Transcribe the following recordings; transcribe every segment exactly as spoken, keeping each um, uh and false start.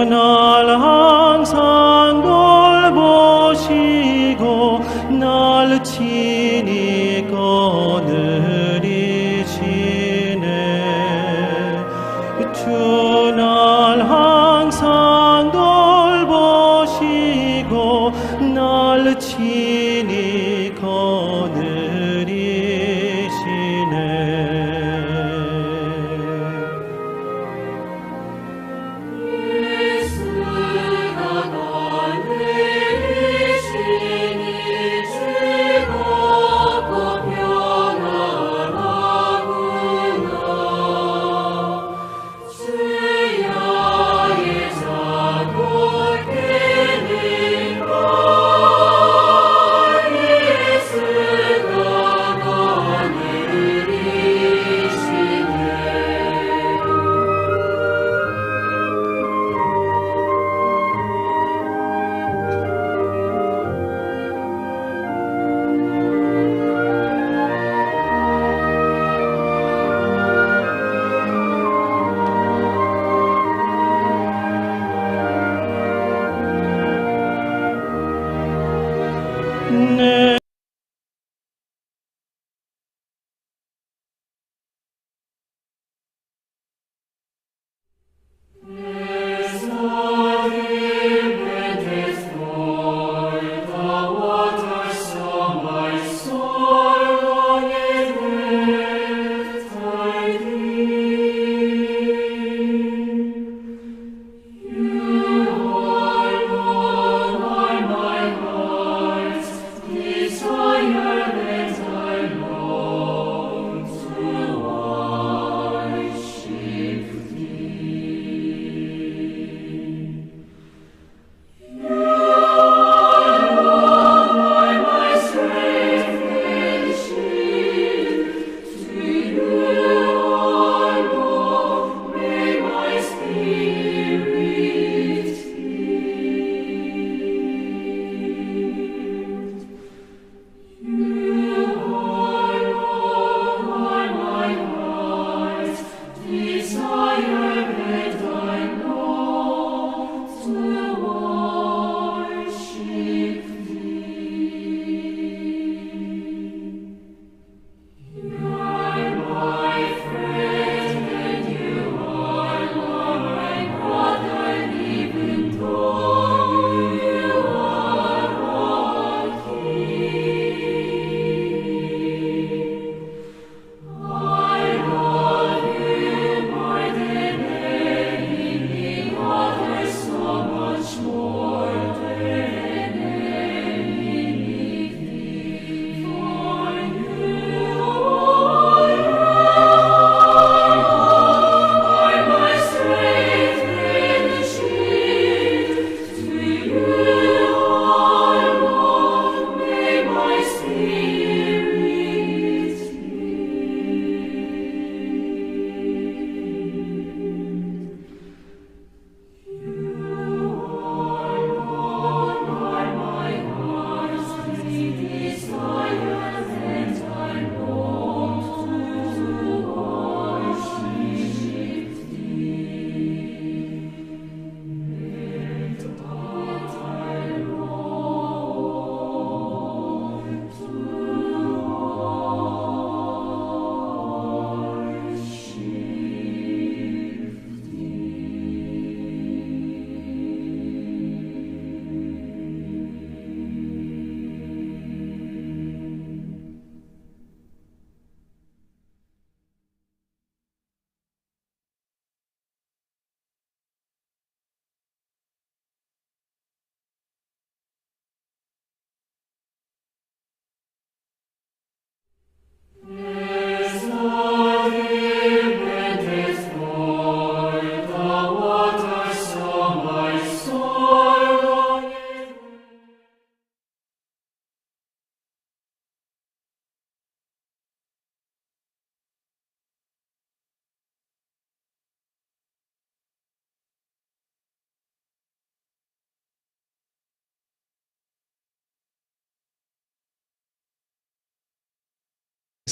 날 항상 돌보시고 날 친히 거느리시네. 주 날 항상 돌보시고 날 친히 거느리시네.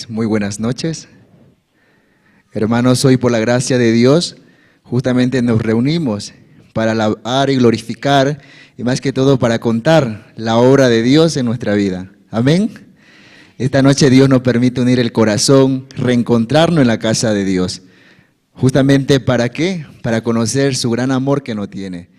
Muy buenas noches. Hermanos, hoy por la gracia de Dios Justamente nos reunimos para alabar y glorificar, y más que todo para contar la obra de Dios en nuestra vida. Amén. Esta noche Dios nos permite unir el corazón, reencontrarnos en la casa de Dios. ¿Justamente para qué? Para conocer su gran amor que nos tiene.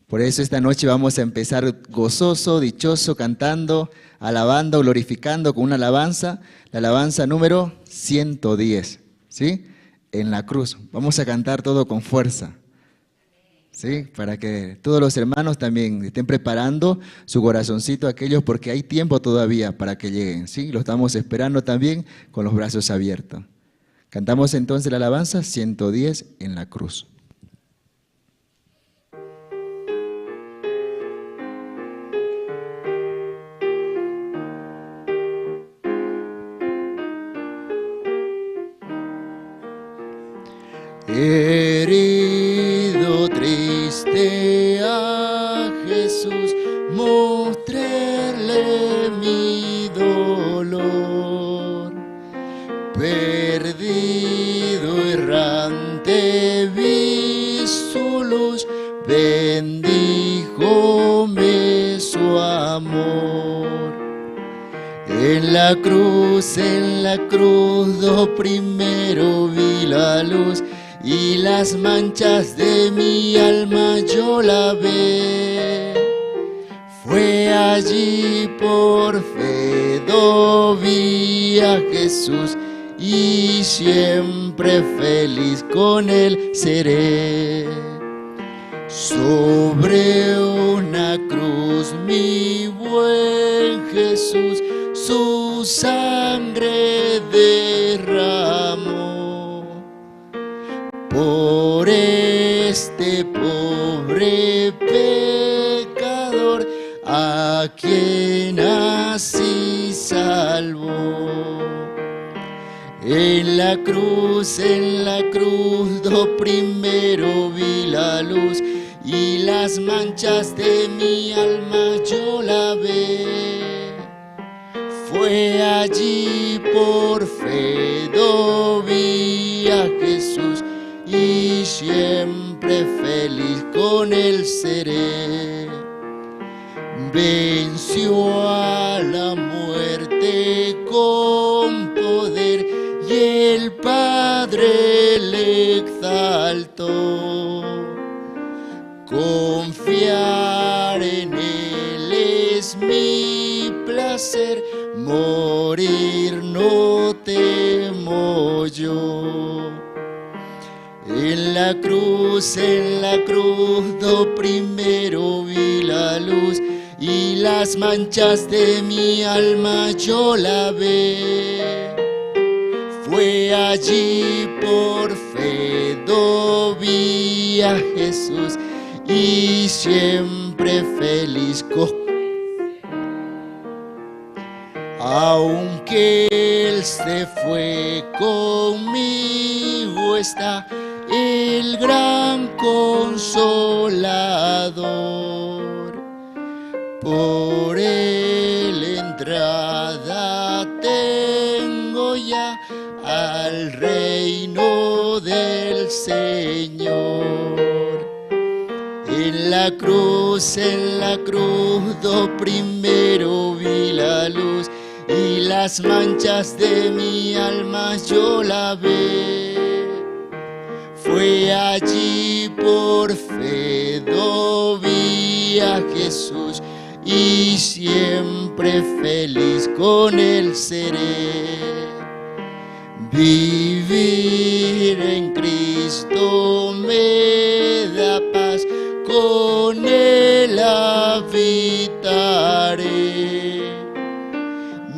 Por eso esta noche vamos a empezar gozoso, dichoso, cantando, alabando, glorificando con una alabanza, la alabanza número ciento diez, ¿sí? En la cruz. Vamos a cantar todo con fuerza, ¿sí? Para que todos los hermanos también estén preparando su corazoncito, aquellos, porque hay tiempo todavía para que lleguen, ¿sí? Lo estamos esperando también con los brazos abiertos. Cantamos entonces la alabanza ciento diez, en la cruz. Herido, triste, a Jesús mostrarle mi dolor. Perdido, errante, vi su luz, bendíjome su amor. En la cruz, en la cruz, do primero vi la luz, y las manchas de mi alma yo lavé. Fue allí por fe do vi a Jesús, y siempre feliz con él seré. Sobre una cruz mi buen Jesús su sangre derramó. Por este pobre pecador a quien así salvó. En la cruz, en la cruz, do primero vi la luz, y las manchas de mi alma yo lavé. Fue allí por fe do vi a Jesús, y siempre feliz con él seré. Venció a la muerte con poder, y el Padre le exaltó. Confiar en él es mi placer, morir no temo yo. En la cruz, en la cruz, do primero vi la luz, y las manchas de mi alma yo lavé. Fue allí por fe do vi a Jesús, y siempre feliz co-, aunque él se fue, conmigo está el gran consolador. Por él entrada tengo ya al reino del Señor. En la cruz, en la cruz, do primero vi la luz, y las manchas de mi alma yo lavé. Fue allí por fe do vi a Jesús, y siempre feliz con él seré. Vivir en Cristo me da paz, con él habitaré.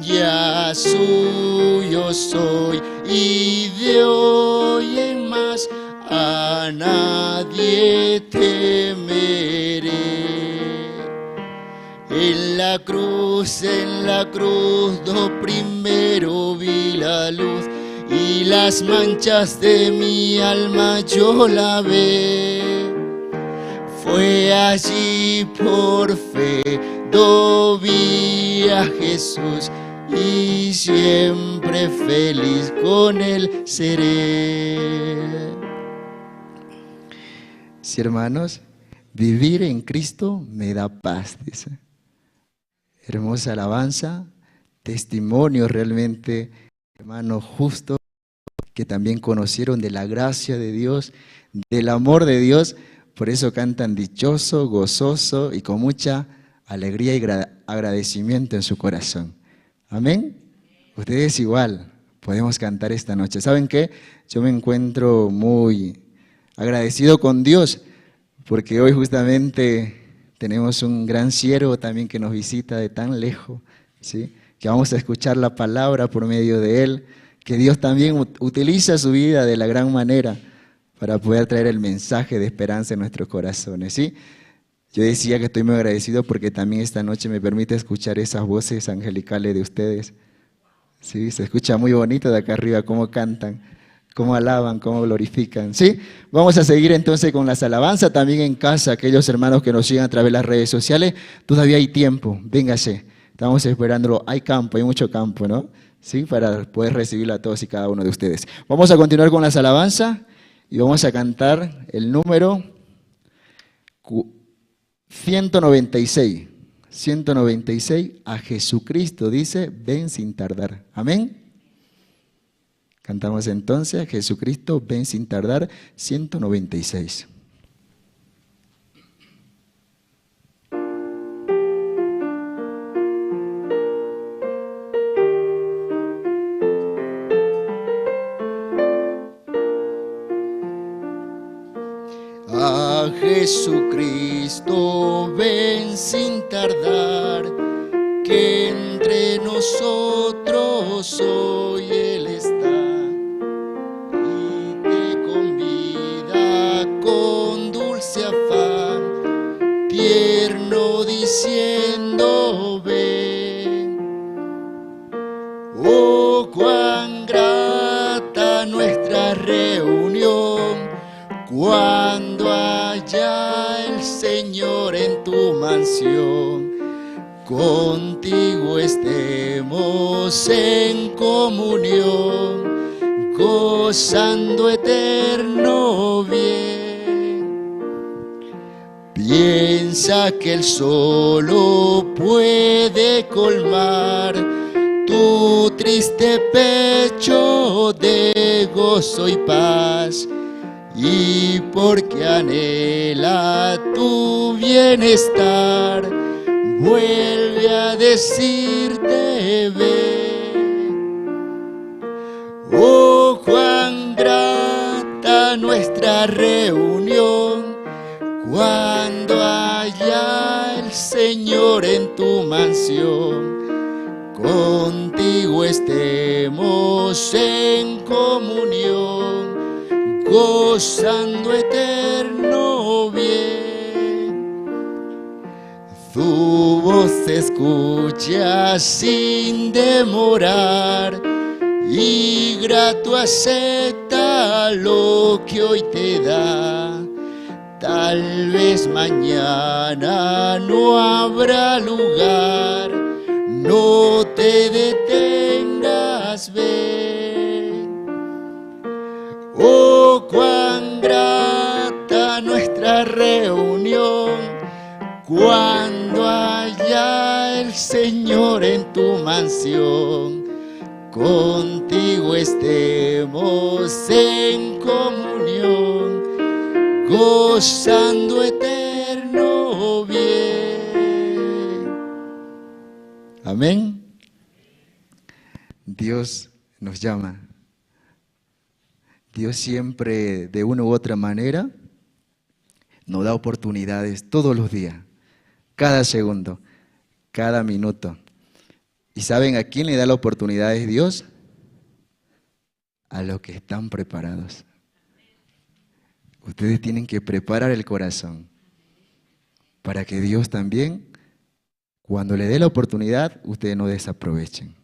Ya suyo soy, y de hoy en más a nadie temeré. En la cruz, en la cruz, do primero vi la luz, y las manchas de mi alma yo lavé. Fue allí por fe do vi a Jesús, y siempre feliz con él seré. Sí, hermanos, vivir en Cristo me da paz, dice. Hermosa alabanza, testimonio realmente, hermanos justos, que también conocieron de la gracia de Dios, del amor de Dios, por eso cantan dichoso, gozoso y con mucha alegría y gra-, agradecimiento en su corazón. Amén. Ustedes igual, podemos cantar esta noche. ¿Saben qué? Yo me encuentro muy agradecido con Dios, porque hoy justamente tenemos un gran siervo también que nos visita de tan lejos, ¿sí? Que vamos a escuchar la palabra por medio de él, que Dios también ut-, utiliza su vida de la gran manera para poder traer el mensaje de esperanza en nuestros corazones, ¿sí? Yo decía que estoy muy agradecido porque también esta noche me permite escuchar esas voces angelicales de ustedes. Sí, se escucha muy bonito de acá arriba, cómo cantan, cómo alaban, cómo glorifican. ¿Sí? Vamos a seguir entonces con las alabanzas también en casa, aquellos hermanos que nos siguen a través de las redes sociales. Todavía hay tiempo, véngase. Estamos esperándolo. Hay campo, hay mucho campo, ¿no? Sí, para poder recibirlo a todos y cada uno de ustedes. Vamos a continuar con las alabanzas y vamos a cantar el número cu-, ciento noventa y seis. Ciento noventa y seis, a Jesucristo dice, ven sin tardar. Amén. Cantamos entonces, Jesucristo, ven sin tardar, ciento noventa y seis. A Jesucristo ven sin tardar, que entre nosotros hoy Él está y te convida con dulce afán, tierno diciendo: ven. Oh, cuán grata nuestra reunión cuando haya el Señor en tu mansión. Contigo estemos en comunión, gozando eterno bien. Piensa que Él solo puede colmar tu triste pecho de gozo y paz, y porque anhela tu bienestar, vuelve a decirte: ven. Oh, cuán grata nuestra reunión cuando haya el Señor en tu mansión. Contigo estemos en comunión, gozando eterno bien. Su voz se escucha sin demorar y grato acepta lo que hoy te da. Tal vez mañana no habrá lugar, no te detengas, ven. Oh, cuán grata nuestra reunión cuando haya el Señor en tu mansión. Contigo estemos en comunión, gozando eterno bien. Amén. Dios nos llama. Dios siempre, de una u otra manera, nos da oportunidades todos los días, cada segundo, cada minuto. ¿Y saben a quién le da la oportunidad? Es Dios. A los que están preparados. Ustedes tienen que preparar el corazón para que Dios también, cuando le dé la oportunidad, ustedes no desaprovechen.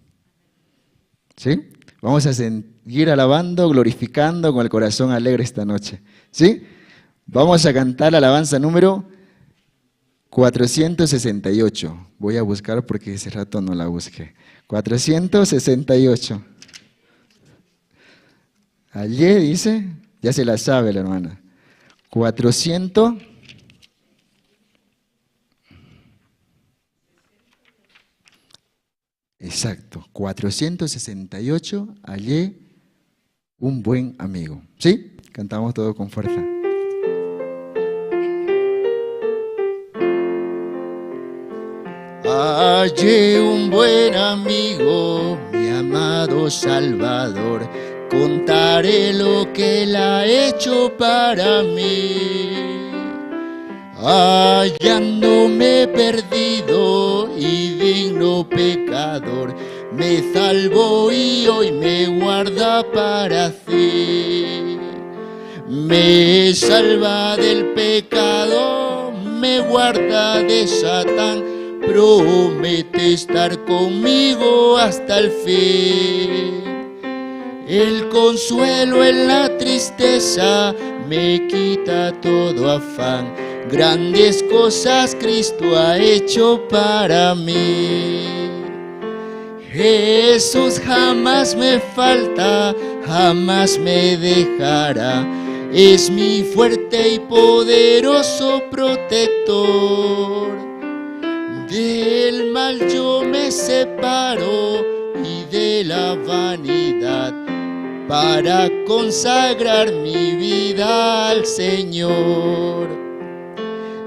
¿Sí? Vamos a seguir alabando, glorificando con el corazón alegre esta noche. ¿Sí? Vamos a cantar la alabanza número cuatrocientos sesenta y ocho. Voy a buscar porque hace rato no la busqué. Cuatrocientos sesenta y ocho. Allí dice, ya se la sabe la hermana. Cuatrocientos. Exacto, cuatrocientos sesenta y ocho, hallé un buen amigo. ¿Sí? Cantamos todo con fuerza. Hallé un buen amigo, mi amado Salvador, contaré lo que él ha hecho para mí. Hallándome perdido y digno pecador, me salvó y hoy me guarda para sí. Me salva del pecado, me guarda de Satán, promete estar conmigo hasta el fin. El consuelo en la tristeza me quita todo afán. Grandes cosas Cristo ha hecho para mí. Jesús jamás me falta, jamás me dejará. Es mi fuerte y poderoso protector. Del mal yo me separo y de la vanidad para consagrar mi vida al Señor.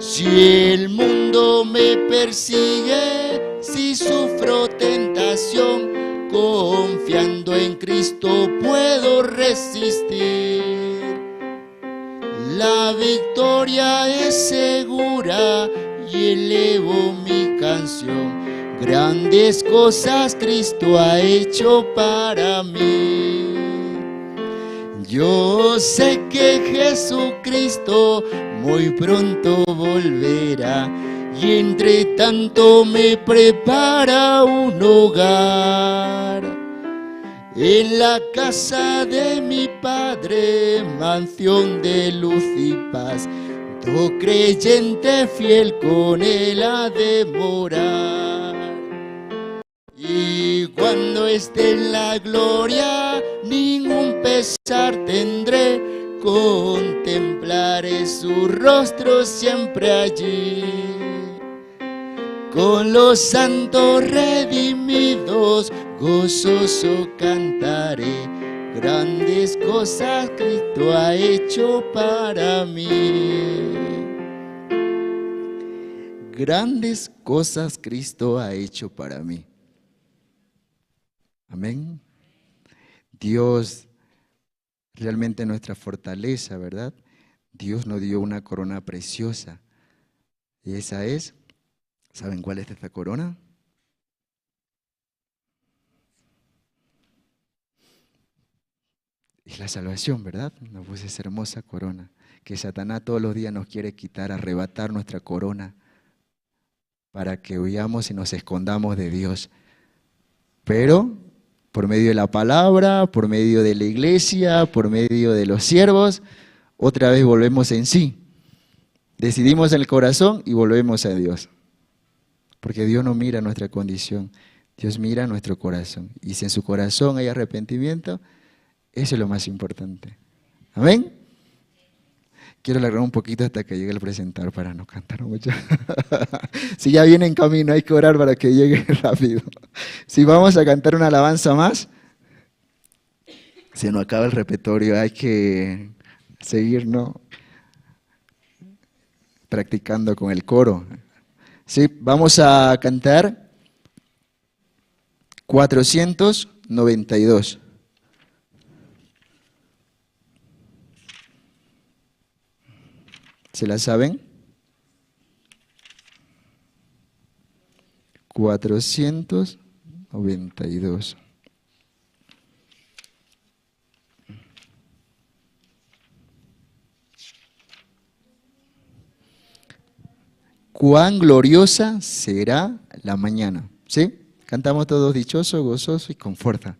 Si el mundo me persigue, si sufro tentación, confiando en Cristo puedo resistir. La victoria es segura y elevo mi canción. Grandes cosas Cristo ha hecho para mí. Yo sé que Jesucristo muy pronto volverá y entre tanto me prepara un hogar. En la casa de mi Padre, mansión de luz y paz, todo creyente fiel con él ha de morar. Y cuando esté en la gloria, ningún pesar tendré, contemplaré su rostro siempre allí. Con los santos redimidos, gozoso cantaré, grandes cosas Cristo ha hecho para mí. Grandes cosas Cristo ha hecho para mí. Amén. Dios realmente nuestra fortaleza, ¿verdad? Dios nos dio una corona preciosa. Y esa es, ¿saben cuál es esta corona? Es la salvación, ¿verdad? Nos puso esa hermosa corona que Satanás todos los días nos quiere quitar, arrebatar nuestra corona para que huyamos y nos escondamos de Dios. Pero por medio de la palabra, por medio de la iglesia, por medio de los siervos, otra vez volvemos en sí. Decidimos en el corazón y volvemos a Dios. Porque Dios no mira nuestra condición, Dios mira nuestro corazón. Y si en su corazón hay arrepentimiento, eso es lo más importante. Amén. Quiero alargar un poquito hasta que llegue el presentador para no cantar mucho. Si ya viene en camino, hay que orar para que llegue rápido. Si vamos a cantar una alabanza más, se nos acaba el repertorio, hay que seguir, ¿no? Practicando con el coro. Sí, vamos a cantar cuatrocientos noventa y dos. ¿Se la saben? Cuatrocientos noventa y dos. Cuán gloriosa será la mañana. ¿Sí? Cantamos todos dichoso, gozoso y con fuerza.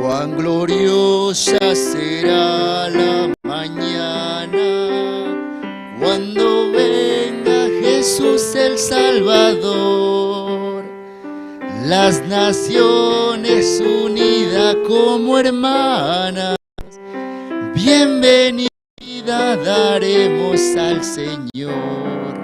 Cuán gloriosa será la mañana cuando venga Jesús. Jesús el Salvador. Las naciones unidas como hermanas, bienvenida daremos al Señor.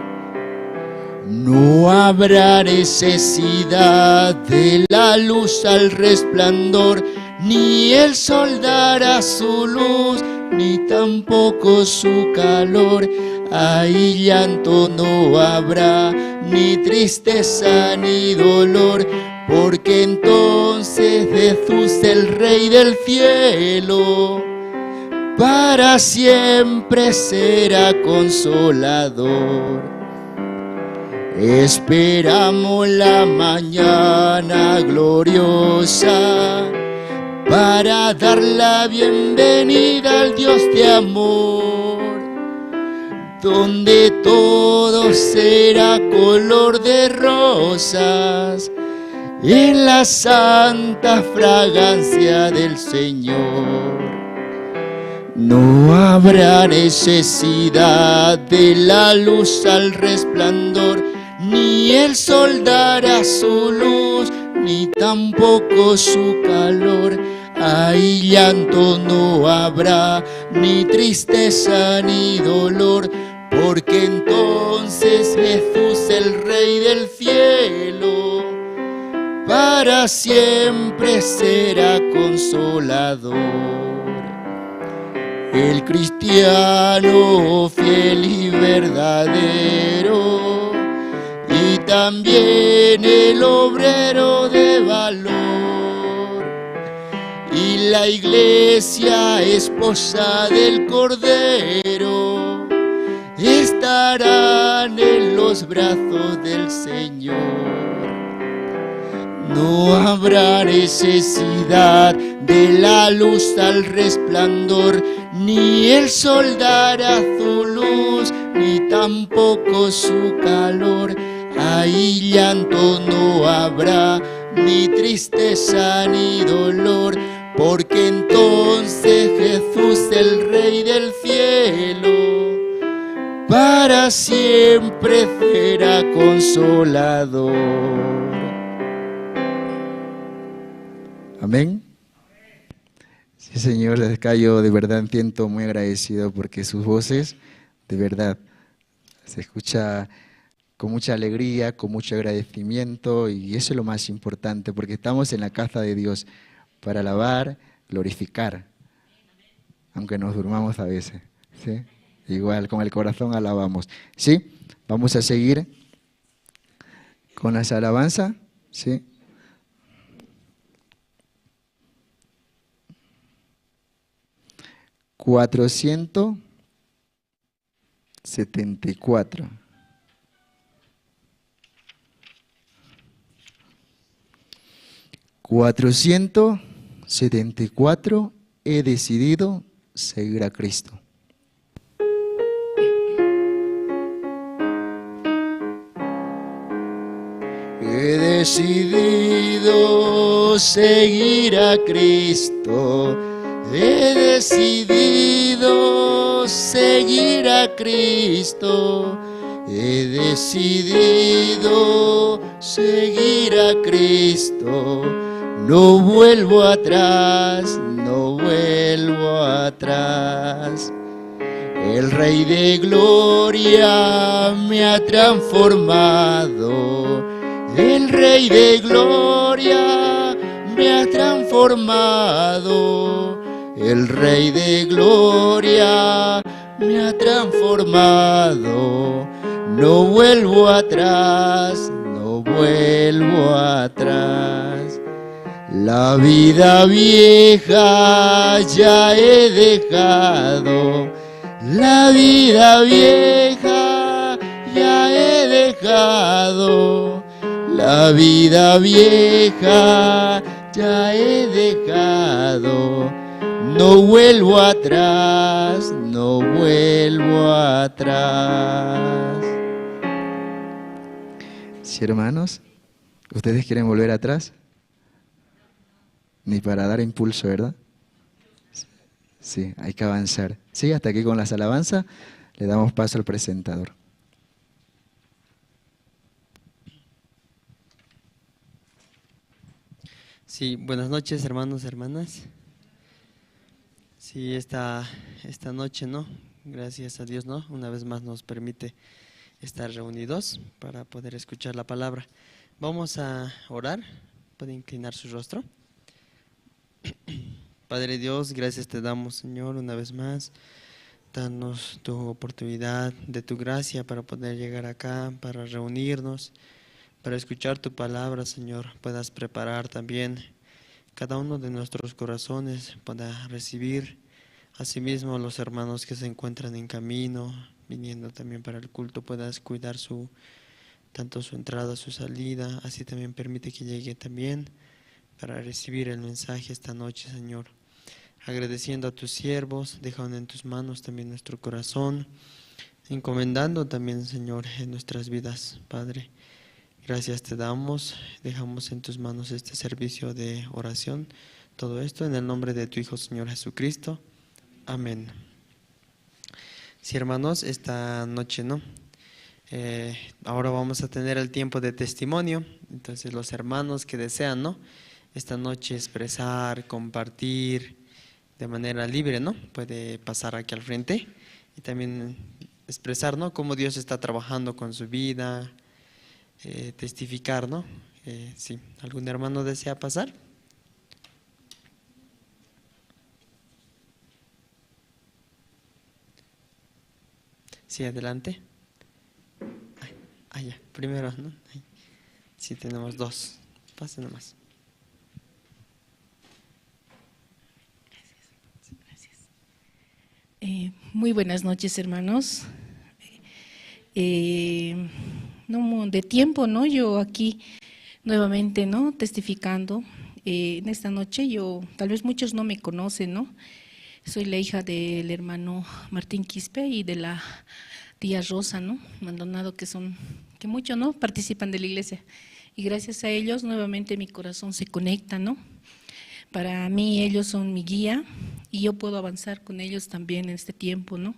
No habrá necesidad de la luz al resplandor, ni el sol dará su luz, ni tampoco su calor. Ahí llanto no habrá, ni tristeza ni dolor, porque entonces Jesús, el Rey del cielo, para siempre será consolador. Esperamos la mañana gloriosa para dar la bienvenida al Dios de amor, donde todo será color de rosas en la santa fragancia del Señor. No habrá necesidad de la luz al resplandor, ni el sol dará su luz, ni tampoco su calor. Ahí llanto no habrá, ni tristeza ni dolor, porque entonces Jesús, el Rey del cielo, para siempre será consolador. El cristiano fiel y verdadero, y también el obrero de valor, y la iglesia, esposa del Cordero, estarán en los brazos del Señor. No habrá necesidad de la luz al resplandor, ni el sol dará su luz, ni tampoco su calor. Ahí llanto no habrá, ni tristeza ni dolor, porque entonces Jesús, el Rey del cielo, para siempre será consolador. Amén. Sí, señor, de acá yo de verdad siento muy agradecido porque sus voces, de verdad, se escucha con mucha alegría, con mucho agradecimiento, y eso es lo más importante, porque estamos en la casa de Dios para alabar, glorificar, aunque nos durmamos a veces, ¿sí? Igual, con el corazón alabamos, ¿sí? Vamos a seguir con las alabanzas, ¿sí? Cuatrocientos setenta y cuatro. Cuatrocientos setenta y cuatro, he decidido seguir a Cristo. He decidido seguir a Cristo, he decidido seguir a Cristo, he decidido seguir a Cristo. No vuelvo atrás, no vuelvo atrás. El Rey de Gloria me ha transformado. El Rey de Gloria me ha transformado. El Rey de Gloria me ha transformado. No vuelvo atrás, no vuelvo atrás. La vida vieja ya he dejado, la vida vieja ya he dejado, la vida vieja ya he dejado. No vuelvo atrás, no vuelvo atrás. Sí, hermanos, ¿ustedes quieren volver atrás? Ni para dar impulso, ¿verdad? Sí, hay que avanzar. Sí, hasta aquí con las alabanzas. Le damos paso al presentador. Sí, buenas noches, hermanos, hermanas. Sí, esta, esta noche, ¿no? Gracias a Dios, ¿no? Una vez más nos permite estar reunidos para poder escuchar la palabra. Vamos a orar. Puede inclinar su rostro. Padre Dios, gracias te damos, Señor, una vez más. Danos tu oportunidad de tu gracia para poder llegar acá, para reunirnos, para escuchar tu palabra, Señor. Puedas preparar también cada uno de nuestros corazones, pueda recibir asimismo a los hermanos que se encuentran en camino, viniendo también para el culto, puedas cuidar su, tanto su entrada, su salida, así también permite que llegue también para recibir el mensaje esta noche, Señor. Agradeciendo a tus siervos, dejando en tus manos también nuestro corazón, encomendando también, Señor, en nuestras vidas, Padre. Gracias te damos, dejamos en tus manos este servicio de oración. Todo esto en el nombre de tu Hijo, Señor Jesucristo. Amén. Sí, hermanos, esta noche, ¿no? Eh, ahora vamos a tener el tiempo de testimonio. Entonces, los hermanos que desean, ¿no? Esta noche expresar, compartir de manera libre, ¿no? Puede pasar aquí al frente y también expresar, ¿no? Cómo Dios está trabajando con su vida, eh, testificar, ¿no? Eh, sí. ¿Algún hermano desea pasar? Sí, adelante. Ay, ah, ya, primero, ¿no? Ay. Sí, tenemos dos. Pase nomás. Eh, muy buenas noches, hermanos. Eh, no, mu- de tiempo, ¿no? Yo aquí nuevamente, ¿no? Testificando. Eh, en esta noche yo, tal vez muchos no me conocen, ¿no? Soy la hija del hermano Martín Quispe y de la tía Rosa, ¿no? Maldonado, que son, que mucho, ¿no? Participan de la iglesia. Y gracias a ellos nuevamente mi corazón se conecta, ¿no? Para mí ellos son mi guía y yo puedo avanzar con ellos también en este tiempo, ¿no?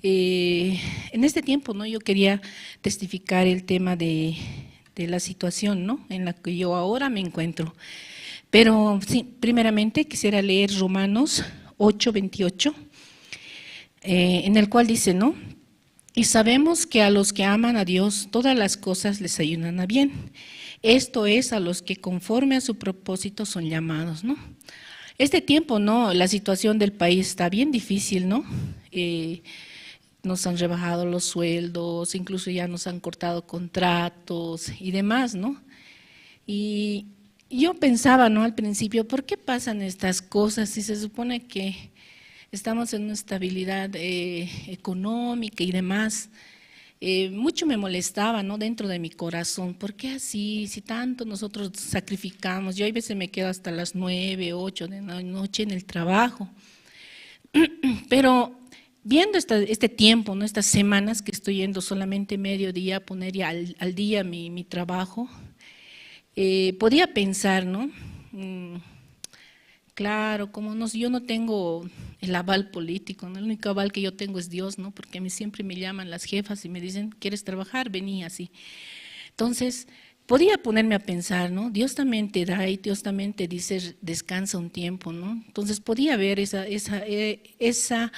Eh, en este tiempo, ¿no? Yo quería testificar el tema de, de la situación, ¿no? En la que yo ahora me encuentro. Pero sí, primeramente quisiera leer Romanos ocho veintiocho, eh, en el cual dice, ¿no? Y sabemos que a los que aman a Dios, todas las cosas les ayudan a bien. Esto es, a los que conforme a su propósito son llamados, ¿no? Este tiempo, ¿no? La situación del país está bien difícil, ¿no? Eh, nos han rebajado los sueldos, incluso ya nos han cortado contratos y demás, ¿no? Y yo pensaba, ¿no? Al principio, ¿por qué pasan estas cosas si se supone que estamos en una estabilidad, eh, económica y demás? Eh, mucho me molestaba, ¿no? Dentro de mi corazón, ¿por qué así? Si tanto nosotros sacrificamos, yo a veces me quedo hasta las nueve, ocho de la noche en el trabajo. Pero viendo esta- este tiempo, ¿no? Estas semanas que estoy yendo solamente mediodía a poner ya al, al día mi, mi trabajo, eh, podía pensar, ¿no? Mm, claro, como no, yo no tengo el aval político, ¿no? El único aval que yo tengo es Dios, ¿no? Porque a mí siempre me llaman las jefas y me dicen, ¿quieres trabajar? Vení, así. Entonces, podía ponerme a pensar, ¿no? Dios también te da y Dios también te dice, descansa un tiempo, ¿no? Entonces podía ver esa, esa, eh, esa,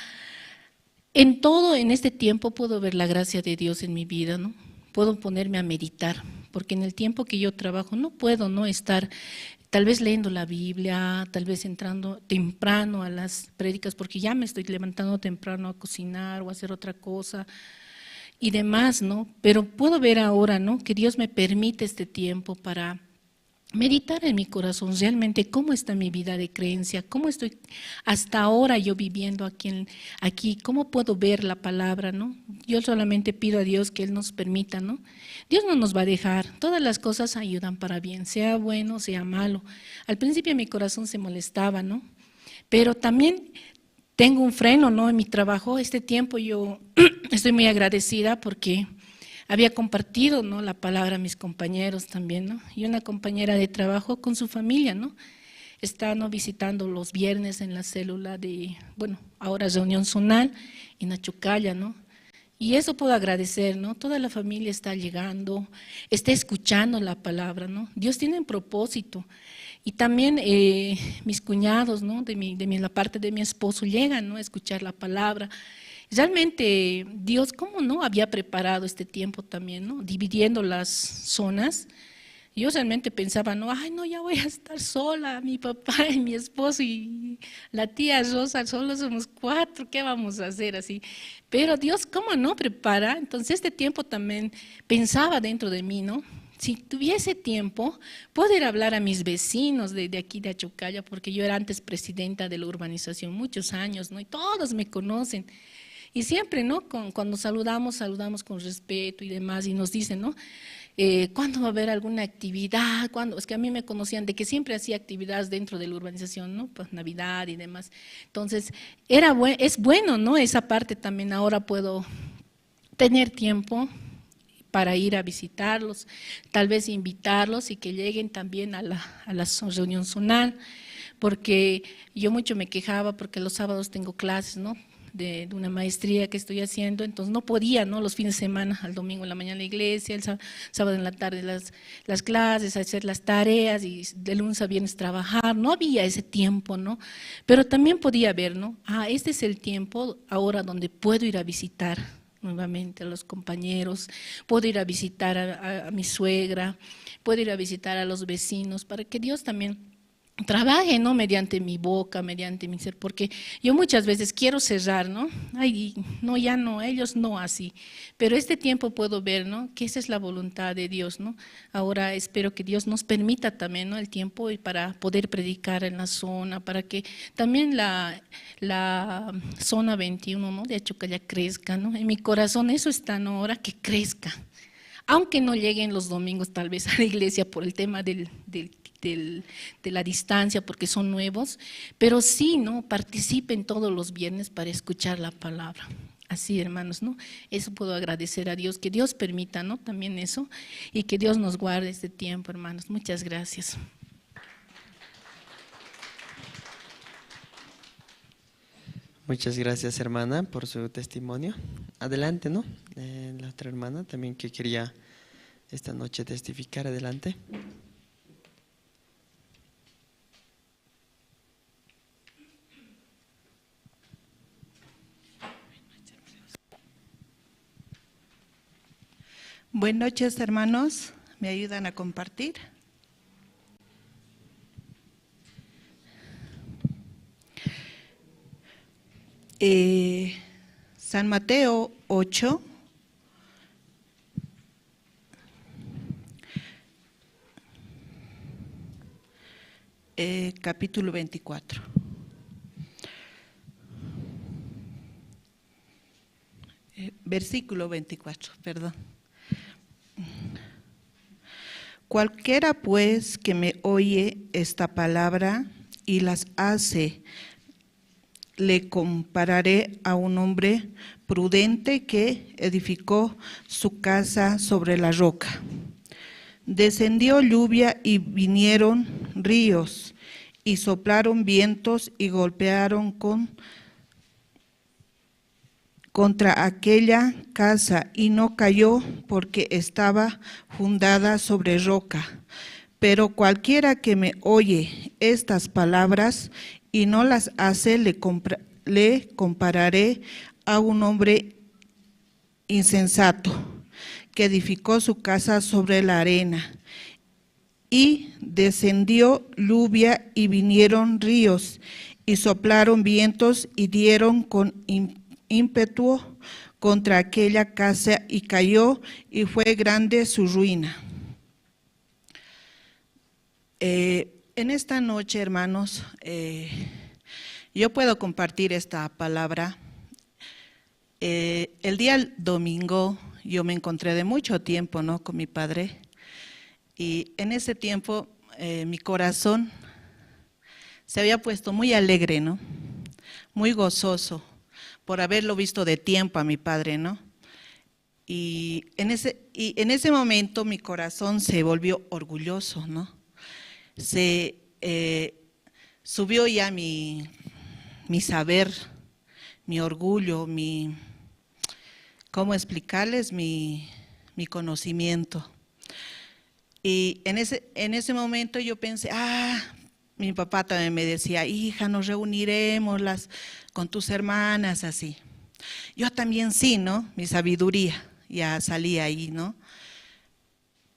en todo, en este tiempo puedo ver la gracia de Dios en mi vida, ¿no? Puedo ponerme a meditar, porque en el tiempo que yo trabajo no puedo no estar tal vez leyendo la Biblia, tal vez entrando temprano a las prédicas, porque ya me estoy levantando temprano a cocinar o a hacer otra cosa y demás, ¿no? Pero puedo ver ahora, ¿no? Que Dios me permite este tiempo para meditar en mi corazón realmente cómo está mi vida de creencia, cómo estoy hasta ahora yo viviendo aquí, en- aquí, cómo puedo ver la palabra, ¿no? Yo solamente pido a Dios que Él nos permita, ¿no? Dios no nos va a dejar, todas las cosas ayudan para bien, sea bueno, sea malo. Al principio mi corazón se molestaba, ¿no? Pero también tengo un freno, ¿no? En mi trabajo. Este tiempo yo estoy muy agradecida porque había compartido, ¿no? La palabra a mis compañeros también, ¿no? Y una compañera de trabajo con su familia, ¿no? Está, ¿no? Visitando los viernes en la célula de, bueno, ahora reunión zonal en Achucalla, ¿no? Y eso puedo agradecer, ¿no? Toda la familia está llegando, está escuchando la palabra, ¿no? Dios tiene un propósito. Y también eh, mis cuñados, ¿no? De mi, de mi, la parte de mi esposo llegan, ¿no? A escuchar la palabra. Realmente Dios, ¿cómo no? Había preparado este tiempo también, ¿no? Dividiendo las zonas. Yo realmente pensaba, no, ay, no, ya voy a estar sola, mi papá y mi esposo y la tía Rosa, solo somos cuatro, ¿qué vamos a hacer así? Pero Dios, ¿cómo no prepara? Entonces, este tiempo también pensaba dentro de mí, ¿no? Si tuviese tiempo, poder hablar a mis vecinos de, de aquí de Achocalla, porque yo era antes presidenta de la urbanización muchos años, ¿no? Y todos me conocen. Y siempre, ¿no? Con- cuando saludamos, saludamos con respeto y demás, y nos dicen, ¿no? Eh, ¿cuándo va a haber alguna actividad? ¿Cuándo? Es que a mí me conocían de que siempre hacía actividades dentro de la urbanización, ¿no? Pues Navidad y demás. Entonces, era bue- es bueno, ¿no? Esa parte también ahora puedo tener tiempo para ir a visitarlos, tal vez invitarlos y que lleguen también a la, a la zo- reunión zonal, porque yo mucho me quejaba porque los sábados tengo clases, ¿no? De, de una maestría que estoy haciendo, entonces no podía, ¿no? Los fines de semana, al domingo en la mañana la iglesia, el sá- sábado en la tarde las, las clases, hacer las tareas y de lunes a viernes trabajar, no había ese tiempo, ¿no? Pero también podía ver, ¿no? Ah, este es el tiempo ahora donde puedo ir a visitar nuevamente a los compañeros, puedo ir a visitar a, a- a mi suegra, puedo ir a visitar a los vecinos, para que Dios también trabaje, ¿no? Mediante mi boca, mediante mi ser, porque yo muchas veces quiero cerrar, ¿no? Ay, no, ya no, ellos no así. Pero este tiempo puedo ver, ¿no? Que esa es la voluntad de Dios, ¿no? Ahora espero que Dios nos permita también, ¿no? El tiempo y para poder predicar en la zona, para que también la, la zona veintiuno, ¿no? De Achocalla crezca, ¿no? En mi corazón eso está, ¿no? Ahora que crezca. Aunque no lleguen los domingos tal vez a la iglesia por el tema del, del- del- de la distancia, porque son nuevos, pero sí, ¿no? Participen todos los viernes para escuchar la palabra. Así, hermanos, ¿no? Eso puedo agradecer a Dios, que Dios permita, ¿no? También eso, y que Dios nos guarde este tiempo, hermanos. Muchas gracias. Muchas gracias, hermana, por su testimonio. Adelante, ¿no? Eh, la otra hermana también que quería esta noche testificar, adelante. Buenas noches, hermanos. ¿Me ayudan a compartir? Eh, San Mateo ocho, eh, capítulo veinticuatro. Eh, versículo veinticuatro, perdón. Cualquiera pues que me oye esta palabra y las hace, le compararé a un hombre prudente que edificó su casa sobre la roca. Descendió lluvia y vinieron ríos, y soplaron vientos y golpearon con contra aquella casa, y no cayó, porque estaba fundada sobre roca. Pero cualquiera que me oye estas palabras y no las hace, le, compra- le compararé a un hombre insensato que edificó su casa sobre la arena. Y descendió lluvia y vinieron ríos y soplaron vientos y dieron con im- ímpetu contra aquella casa y cayó y fue grande su ruina. Eh, en esta noche, hermanos, eh, yo puedo compartir esta palabra. Eh, el día domingo yo me encontré de mucho tiempo, ¿no? Con mi padre. Y en ese tiempo eh, mi corazón se había puesto muy alegre, ¿no? Muy gozoso por haberlo visto de tiempo a mi padre, ¿no? Y en ese, y en ese momento mi corazón se volvió orgulloso, ¿no? Se eh, subió ya mi, mi saber, mi orgullo, mi, cómo explicarles mi, mi conocimiento. Y en ese, en ese momento yo pensé, ah, mi papá también me decía, hija, nos reuniremos las, con tus hermanas, así. Yo también sí, ¿no? Mi sabiduría ya salía ahí, ¿no?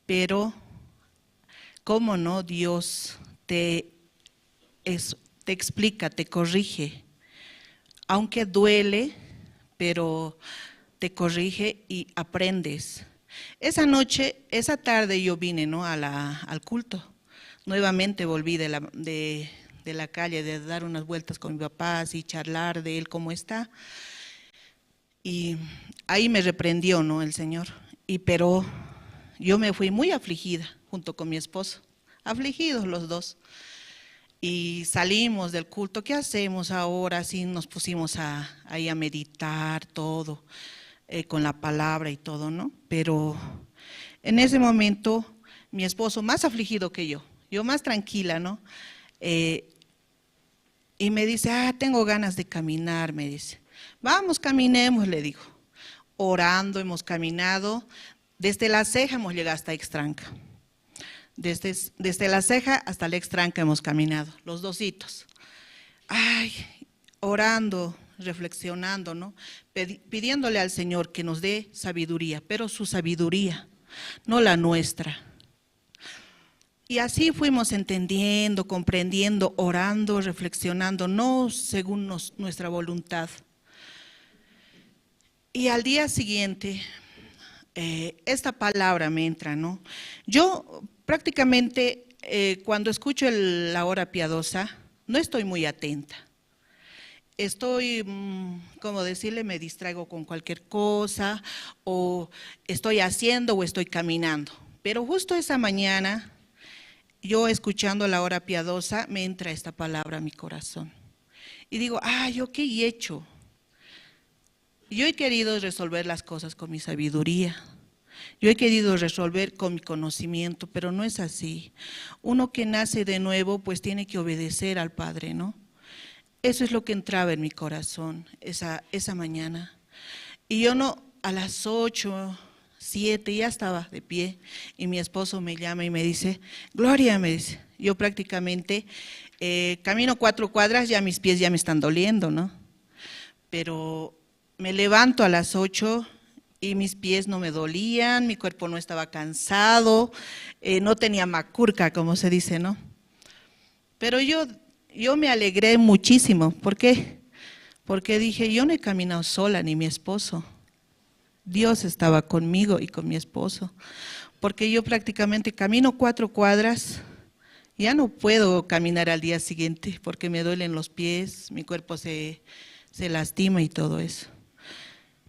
Pero, ¿cómo no? Dios te, es- te explica, te corrige. Aunque duele, pero te corrige y aprendes. Esa noche, esa tarde yo vine, ¿no? A la, al culto. Nuevamente volví de la, de, de la calle, de dar unas vueltas con mi papá, así charlar de él, cómo está. Y ahí me reprendió, ¿no? El Señor. Y pero yo me fui muy afligida junto con mi esposo, afligidos los dos. Y salimos del culto, ¿qué hacemos ahora? Así nos pusimos a, ahí a meditar todo, eh, con la palabra y todo, ¿no? Pero en ese momento, mi esposo más afligido que yo, yo más tranquila, ¿no? Eh, y me dice, ah, tengo ganas de caminar, me dice. Vamos, caminemos, le digo. Orando hemos caminado, desde la ceja hemos llegado hasta extranca. Desde, desde la ceja hasta la extranca hemos caminado, los dositos. Ay, orando, reflexionando, ¿no? Pedi- pidiéndole al Señor que nos dé sabiduría, pero su sabiduría, no la nuestra. Y así fuimos entendiendo, comprendiendo, orando, reflexionando, no según nos- nuestra voluntad. Y al día siguiente, eh, esta palabra me entra, ¿no? Yo prácticamente, eh, cuando escucho el- la hora piadosa, no estoy muy atenta. Estoy, mm, ¿cómo decirle? Me distraigo con cualquier cosa, o estoy haciendo o estoy caminando. Pero justo esa mañana, yo escuchando la hora piadosa, me entra esta palabra a mi corazón. Y digo, ah, ¿yo qué he hecho? Yo he querido resolver las cosas con mi sabiduría. Yo he querido resolver con mi conocimiento, pero no es así. Uno que nace de nuevo, pues tiene que obedecer al Padre, ¿no? Eso es lo que entraba en mi corazón esa, esa mañana. Y yo no, a las ocho, siete, ya estaba de pie. Y mi esposo me llama y me dice, Gloria, me dice, yo prácticamente, eh, camino cuatro cuadras, ya mis pies ya me están doliendo, ¿no? Pero me levanto a las ocho y mis pies no me dolían, mi cuerpo no estaba cansado, eh, no tenía macurca, como se dice, ¿no? Pero yo, yo me alegré muchísimo. ¿Por qué? Porque dije, yo no he caminado sola, ni mi esposo. Dios estaba conmigo y con mi esposo. Porque yo prácticamente camino cuatro cuadras, ya no puedo caminar al día siguiente porque me duelen los pies, mi cuerpo se, se lastima y todo eso.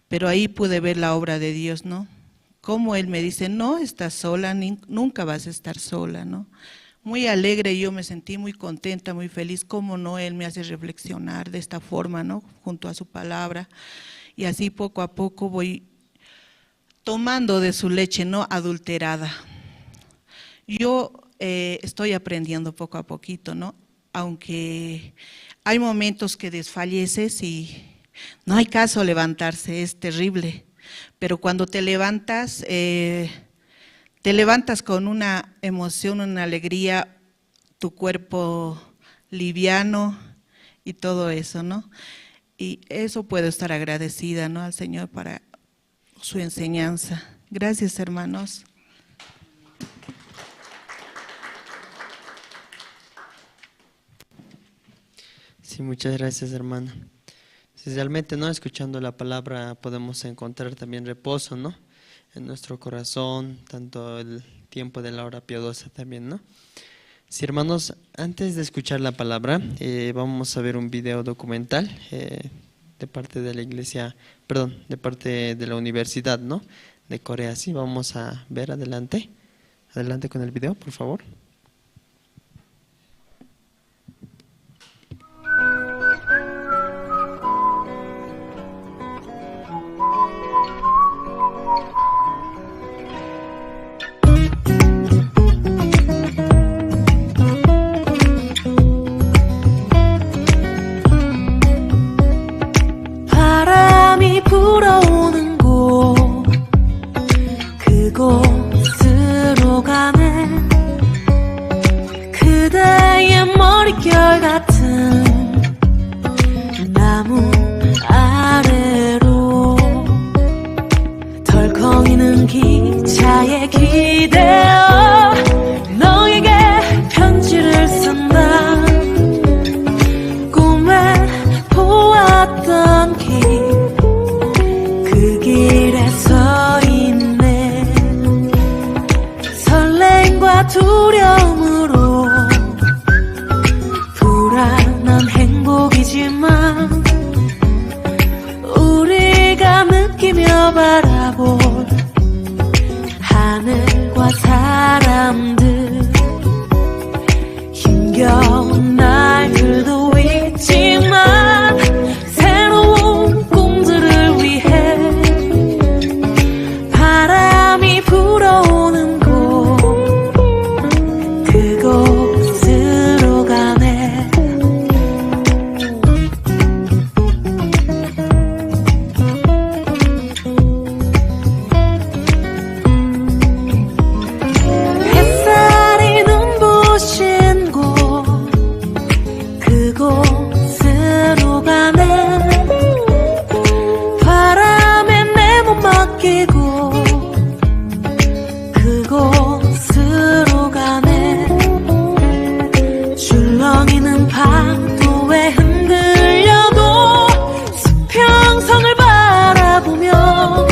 Pero ahí pude ver la obra de Dios, ¿no? Cómo Él me dice, no estás sola, nin- nunca vas a estar sola, ¿no? Muy alegre, yo me sentí muy contenta, muy feliz, cómo no, Él me hace reflexionar de esta forma, ¿no? Junto a su palabra. Y así poco a poco voy tomando de su leche no adulterada. Yo, eh, estoy aprendiendo poco a poquito, ¿no? Aunque hay momentos que desfalleces y no hay caso levantarse, es terrible. Pero cuando te levantas, eh, te levantas con una emoción, una alegría, tu cuerpo liviano y todo eso, ¿no? Y eso puedo estar agradecida, ¿no? Al Señor para su enseñanza. Gracias, hermanos. Sí, muchas gracias, hermana. Sí, realmente, ¿no? Escuchando la palabra podemos encontrar también reposo, ¿no? En nuestro corazón, tanto el tiempo de la hora piadosa también, ¿no? Sí, hermanos, antes de escuchar la palabra, eh, vamos a ver un video documental, eh, de parte de la iglesia, perdón, de parte de la universidad, ¿no? De Corea, sí, vamos a ver adelante. Adelante con el video, por favor. 두려움으로 불안한 행복이지만 우리가 느끼며 바라본 하늘과 사람들 힘겨운 날들도 있지만 새로운 꿈들을 위해 바람이 불어오는 곳 그곳으로 가네. 햇살이 눈부신 곳 그곳으로 가네. 바람에 내 몸 맡기고 그곳으로 가네. 출렁이는 파도에 흔들려도 수평선을 바라보며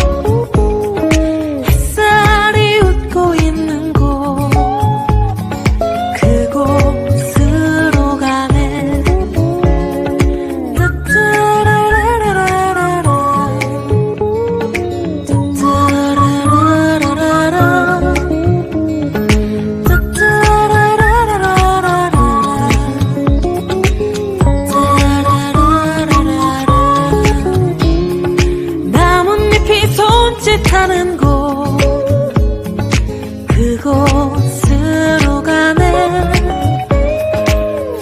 햇살이 웃고 있는 곳 그곳으로 가네. 나뭇잎이 손짓하는 곳 그곳으로 가네.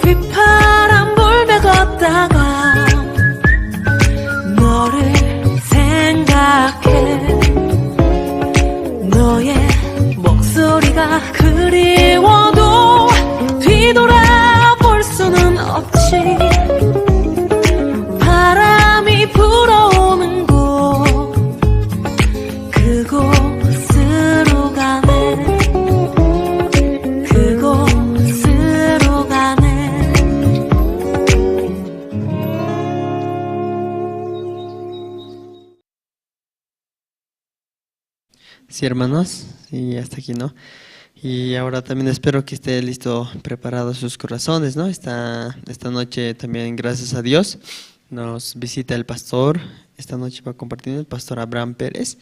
휘파람 불며 걷다가 너를 생각해. 너의 목소리가 그리워도 뒤돌아볼 수는 없지. 바람이 불어오는 곳 그곳으로 가네. 그곳으로 가네. Sí, hermanos, y hasta aquí, ¿no? Y ahora también espero que esté listo, preparado sus corazones, ¿no? Esta, esta noche también, gracias a Dios, nos visita el pastor. Esta noche va a compartir el pastor Abraham Pérez.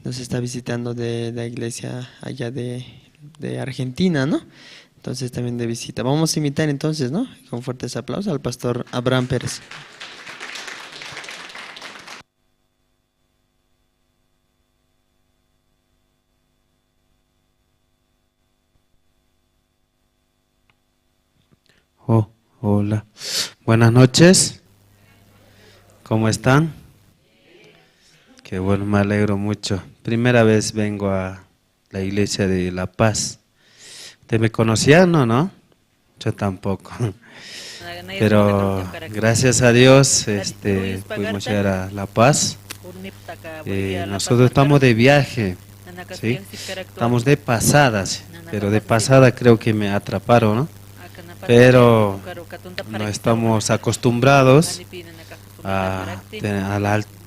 Nos está visitando de la iglesia allá de, de Argentina, ¿no? Entonces también de visita. Vamos a invitar entonces, ¿no? Con fuertes aplausos al pastor Abraham Pérez. Oh, hola. Buenas noches. ¿Cómo están? Qué bueno, me alegro mucho. Primera vez vengo a la iglesia de La Paz. ¿Usted me conocía? No, no. Yo tampoco. Pero gracias a Dios, este, pudimos llegar a La Paz. Eh, nosotros estamos de viaje, ¿sí? Estamos de pasada, sí, pero de pasada creo que me atraparon, ¿no? Pero no estamos acostumbrados a, te-, a la altura.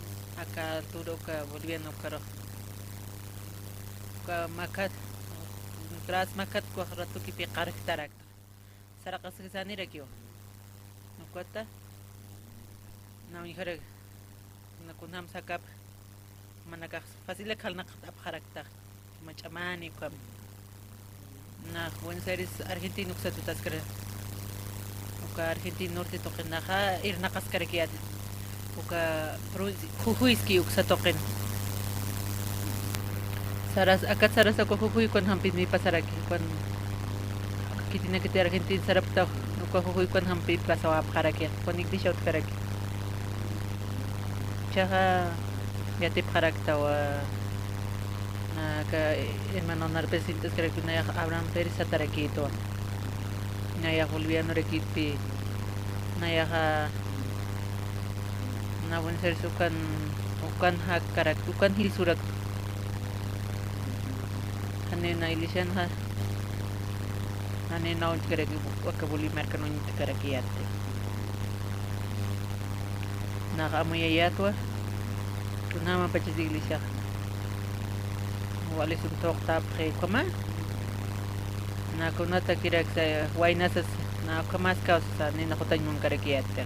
Uka makat, tras makat kuwaq ratukipi qarjtarakta. Saraqasksanirakï. Ukata, na uñjarak, na kunjam sakap, manakax fácil khalnaqt'apxarakta, mach'amani ukham. Nax Buenos Aires, Argentina uksa tutaskara. Uka Argentina norte tuqinaxa irnaqaskarakï, uka pro-, Jujuyski uksa tuqin. Saras, akat sarasa uka Jujuy ukan jampini pasaraki, ukan khitinakiti Argentina sarapta uka Jujuy ukan jampi pasawapxaraki, ukan iglesia utjaraki. Chaxa yatipxaraktawa, aka hermano Narpes sint'askaraki, nayax Abraham Pérez satarakïtwa. Nayax bolivianorakïtpi, nayaxa na Buenos Aires ukan, ukan jakkarakta, ukan jilsurakta. Janiw na iglesianxa, janiw na uñt'karaki, aka Bolivia markan uñt'karakiyätti. Nax amuyayätwa, kunjamapachas iglesiax wali sum thuqtapxi ukhama. Nakunatakiraksa waynasas, na ukhamaskawsa nina jutañ munkarakiyäta.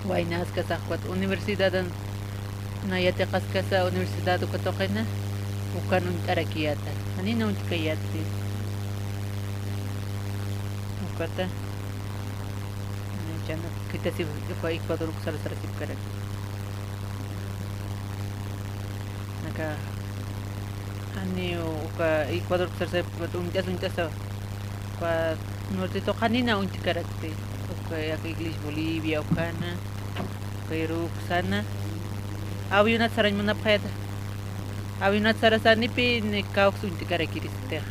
Waynaskasax ukat universidadan na yatiqaskasa universidad uka tuqina, ukan uñt'arakiyäta. Janina uñtkayäti. Ukata. Chana khitasiw uka Ecuador uksar sarasipkarak. Naka, janiw uka Ecuador uksar sarasipkarak, uñt'as, uñt'asa. Uka norte tuqinina uñtkarakti. Uka aka Iglesia Bolivia, ukana, Perú, uksana. Avionat sarañ munapxayäta. Avionat sarasanipi ni kawks uñtkarakiristix.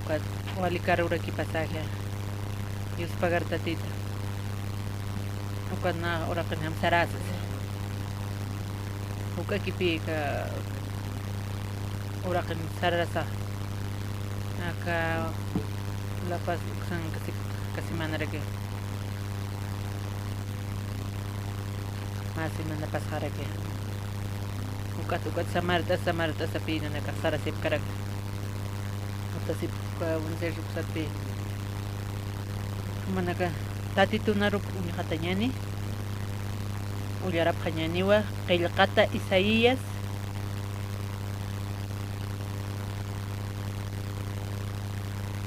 Ukat wali carroraki pasaje. Dios pagar tatita. Ukat na uraqin jam sarasas. Juk'akipi aka uraqin sarasa. Aka La Paz uksan kasi, kasi manaraki. Mä semana pasxaraki. Ukat, ukat samart'as, samart'asapi nanakax sarasipkarak. Utasip, uka Buenos Aires uksatpi. Jumanaka tatitunarup uñxatañäni. Ullarapxañäniwa qillqata Isaías.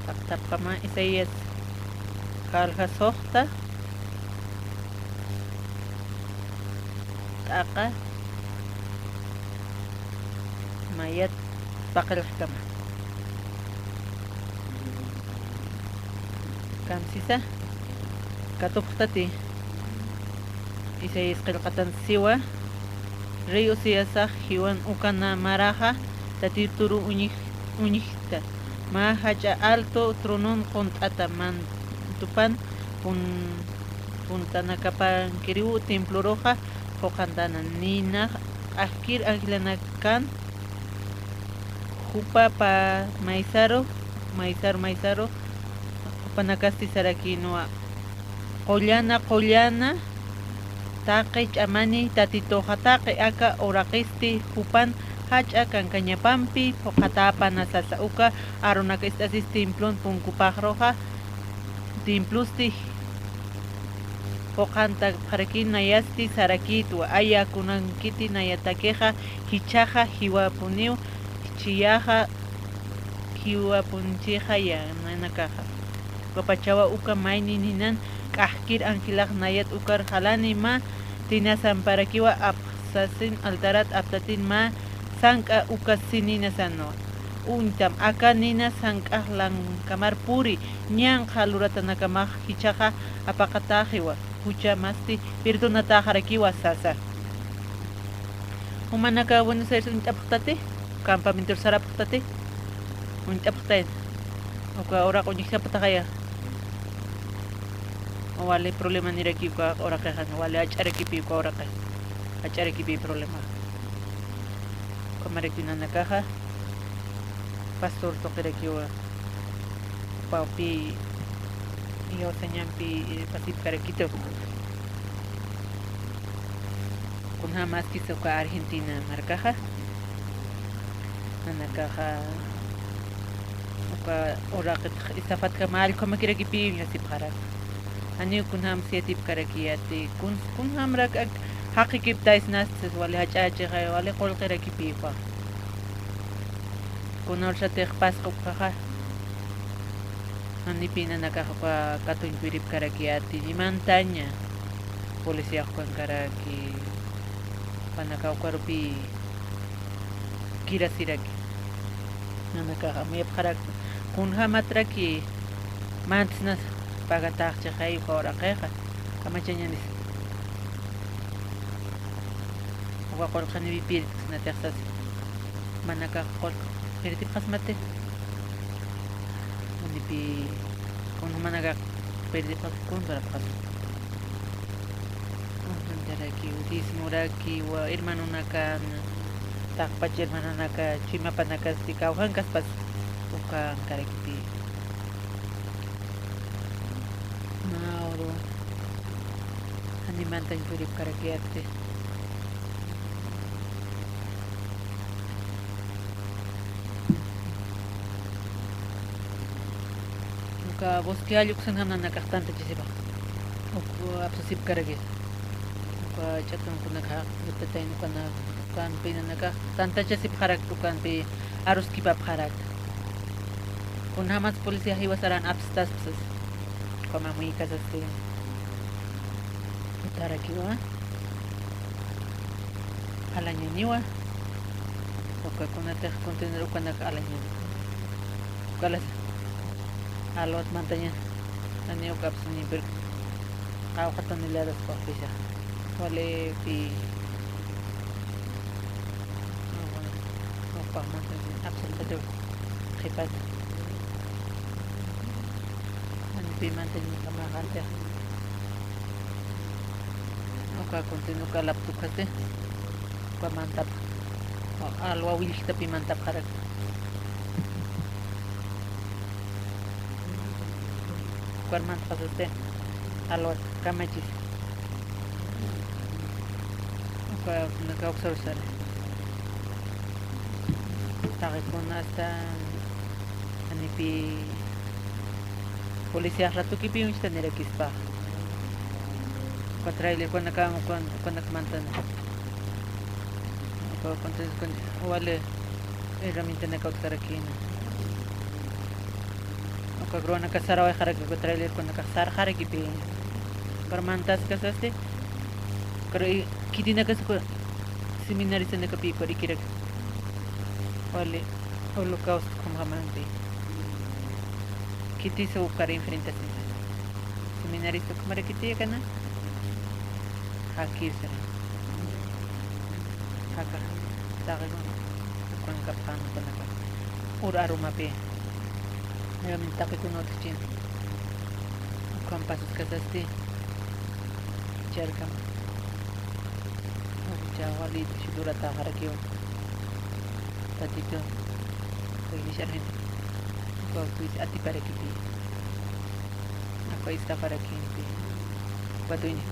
Saptapxama Isaías jalja suxta t'aqa mayat paqallxkama. Kamsisa katupxtati. Isaías qillqatan siwa. Rey Oseasax jiwan ukan maraxa Tatituru uñij-, uñjta. Mä jach'a alto tronon qunt'ata mantupan pun-, puntanakapankiriw temploruxa phuqhantana ninax q'ajkir angelanakan jupa pä maysaru, maysaru, maysaru, jupanakasti sarakïnwa. Qullana, qullana, taqi ch'amani Tatituxa taqi aka uraqisti jupan jach'a kankañapampi phuqhatäpana sasa. Uka Aaronak ist'asis templon punkupaxruxa, templosti phuqhantapxaraki nayasti sarakïtwa, aya kunankiti nayatakixa jichhaxa jiwapuniw, jichhiyaxa jiwapunchixaya nanakaxa. Ukapachawa uka mayni ninan q'ajkir angelax nayat ukar jalani mä tinasamparakiwa apxsasin altarat aptatin mä sank'a uka sininasanwa. Uñtam aka nina sank'ax lankamar puri ñanqha luratanakamax jichhaxa apaqatäxiwa. Jucha masti perdonatäxarakiwa sasa. Jumanaka Buenos Aires uñt'apxtati, campamentor sarapxtati, uñt'apxtayna. Uka uraq uñjsapataxaya. Wali problemaniraki uka uraqixa, wali jach'arakipi uka uraqi. Jach'arakipi problema. Ukhamaraki nanakaxa. Pastor tuqirakiwa, jupaw pï iyawsañampi, eh, pasipkarakitu. Kunjämaskisa uka Argentina markaxa, nanakaxa uka uraqitx isafatkama allkhumakirakipi uñjasipxarak. Janiw kunjämsa yatipkarakiyäti, kun, kunjämrak ak, jaqikiptaysnasti, wali jach'ächixay, wali qullqirakipï jupax. Kuna ursatix pasqa ukhaxa, janipï nanakax uka katuñ piripkarakiyäti, ni mantaña policía ukankaraki, jupanaka ukarupï kirasiraki. Nanakax amuyapxarak, kunjämatraki mantsnas pagatäxchixay uka uraqixa, kamachañanis. Uka qullqiniw pirdisnatix sasa. Jumanakax qullq pirdipxasmati. Janipï, kun jumanakax pirdipxas kun sarapxas. Kunjantarakiw, diezmorakiw, hermanonakan, taqpach hermanonaka, chuymapanakasti kawjankaspas ukankarakipï. Mauro, jani mantañ puripkarakiyäti. Uka bosque alluksan jam nanakax tantachasipa. Uk apsasipkaraki. Uka ch'atunkunaka, yatatayn ukana, ukanpi nanakax tantachasipxarakta, ukanpi aruskipapxarakta. Kunjamas policía jiwasaran apstaspsas. Uka mamuyikasasti. Utarakiwa. Alañaniwa. Uka kunatix container ukanak alañani. Ukalas alwat mantaña. Ani uka apsuni, pero qawqha toneladas paqpisa. Wali pi. Uka mantaña apsapxachu. Qhipat. Ani pi mantaña kamaxantix. Uka container uka laptukasti. Uka mantap. Alwa willktapi mantapxarak. Ukar mantxasasti alwat kamachis. Uka, uka kawsarusari. Taqikuna hasta anipi policía ratukipi uñstanirakispa. Uka trailer kunaka, ukan, ukanak mantan. Uka, ukan, ukan, wali herramientanaka utjarakïna. Uka gruanaka sarawayxaraki, uka trailer kunaka sarxarakipi. Ukar mantaskasasti. Ukar i-, khitinakasa uka seminaristanakapi ukar ikirak. Wali holocausto ukhamaxamampi. Khitisa ukar enfrentasin. Seminarista ukhamarakiti kana. Jakir sara. Jaka. Taqikun. Ukan kapxan ukanaka. Ur arumapi. Nuevamente taqikun utjchin. Ukan pasaskasasti. Charkam. Uka wali duratarakiw. Tatito. Uka iglesia argentino. Uka kuis atiparakipi. Uka estafarakimpi. Uka dueño.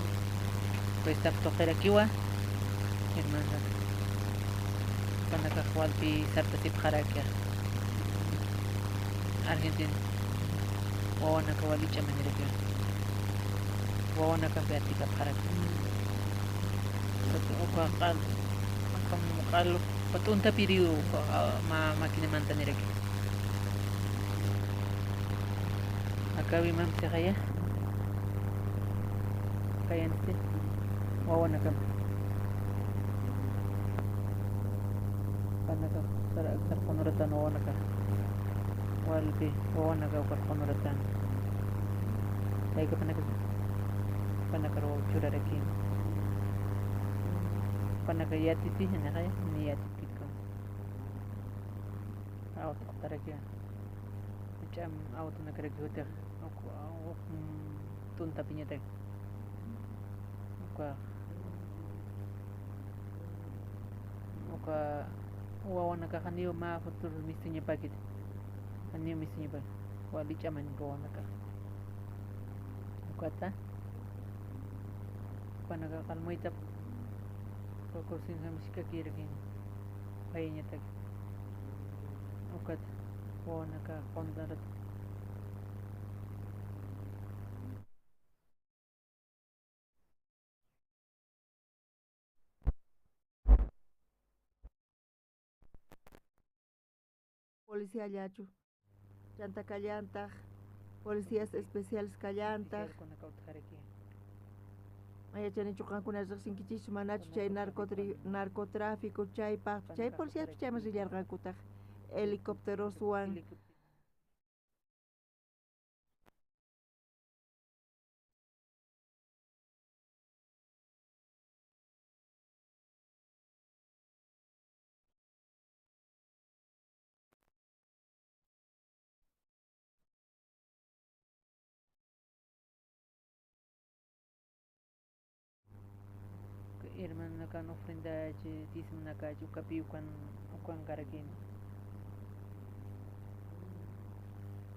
Uka estaf tuqirakiwa. Hermana. Ukanakax walpi sartasipxarakixa. Argentina. Wawanaka wali ch'amanirakiwa. Wawanakampi atikapxaraki. Uka q'al, uka q'al, uka t'untapiriw, uka, ma-, máquina mantaniraki. Akawi mamsixaya. Kayansti. Wawanakam. Panaka sar-, sarqunuratan wawanaka. Walpi wawanaka sarqunuratan. Tayka panaka, panaka ro churaraki. Panaka yatiti, hanaqaya, ni yatiti kun. Auto taraki. Ch'am auto nakaraki hutiq. Uk, uk, mm, tuntapiñataki. Uka, uka wawanakax janiw mä futuro mistuñapakiti. Janiw mistuñapakiti. Wali ch'amañ wawanakax. Ukata. Ukanakax almoytap. Uka cocina misk'akirakin. Payañataki. Ukat wawanaka quntarat. Policiallachu. Chanta kallantax, policías especiales kallantax. Mayachanichu qankunas riqsinkichischu manachu chay narcotri-, narcotráfico, chaypaq, chay policiaspi chayman rillarqankutax, helicópteroswan. Hermanonakan ofrendachi, diezmonakachi, ukapi ukan, ukan karakini.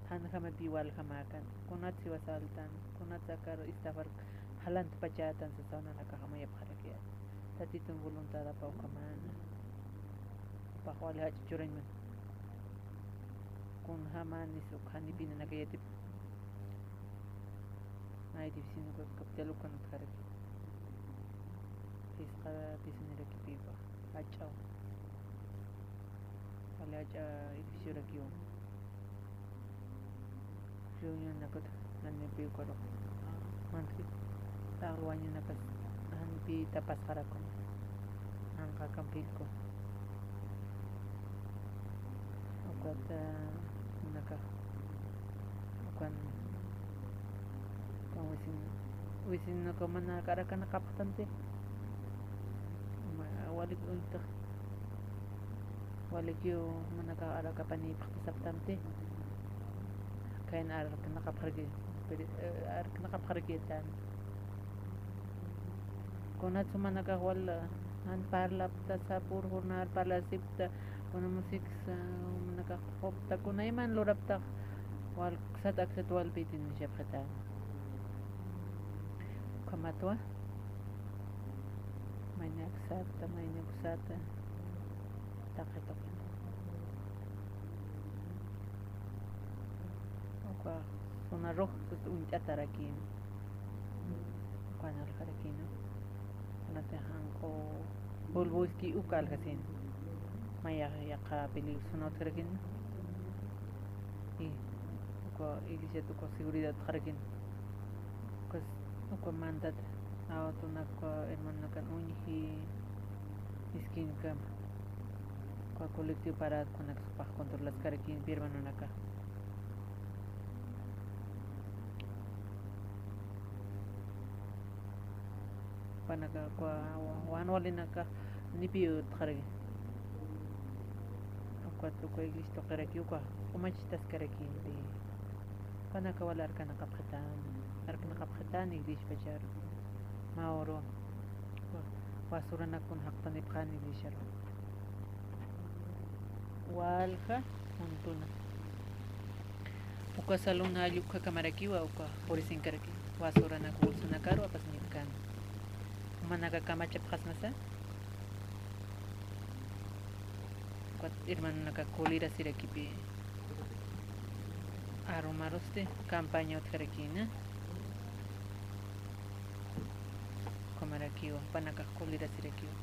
Janjamapi waljamäkan, kunatsa jiwasaltan, kunatsa akar estafar jalantpachätan sasaw nanakax amayapxarakiyäta. Tatitun voluntad apaw ukhamäna. Jupax wali jach'a churañman. Kunjamanis uk janipï nanaka yatip. Ay, edificio uka capital ukan utjaraki. Phisqa pisunirakipiwa. Jach'aw. Wali jach'a edificiorakiwa. Reunionakut, janipi ukarux. Mantri, taqi wañunakas, janipi tapasxarakun. Janqa campillku. Ukat, eh, naka, ukan, ukan wisin, wisin naka mana arakana qapxtanti. Ma, walik uñtaq. Walikiw manaka arakapanïpxta saptamti. Kayn arknaqapxaraki, pero, eh, arknaqapxarakïtan. Kunatsu manakax wal, jan parlapta, sapür jurnal parlasipta, kuna musiksa, manakax qupta, kuna iman luraptax, wal ksat aksat walpïtin uñjapxitan. Ukhamatwa. Mayni aksata, mayni uksata. Taqi tuqi. Uka zona roja, uñt'atarakïn. Ukan aljarakïn. Kunatï janq'u polvo iski uka aljasin. Maya yaqha peligroso zona utjarakïn. Y uka iglesiat uka seguridad utjarakïn. Ukas, uka mandat, awtunak, uka hermanonakan uñji, iskinkam, uka colectivo parado kunakas jupax controlaskarakïnpi hermanonaka. Jupanaka, uka wan walinaka, nipi utjaraki. Ukat uka iglesia tuqiraki uka umachitaskarakïnti. Jupanaka wal arkanaqapxitan, arkanaqapxitan iglesiapacharu. Mä uru, wa, basuranakun jaqtanipxän iglesiaru. Walja juntuna. Uka salón jall ukkhakamarakiwa, uka purisinkaraki. Basuranak bolsanakaru apasiñapkän. Jumanaka kamachapxasmasa. Ukat hermanonaka colirasirakipi. Arumarusti campaña utjarakïna. Ukhamarakiwa, jupanakax colirasirakiwa.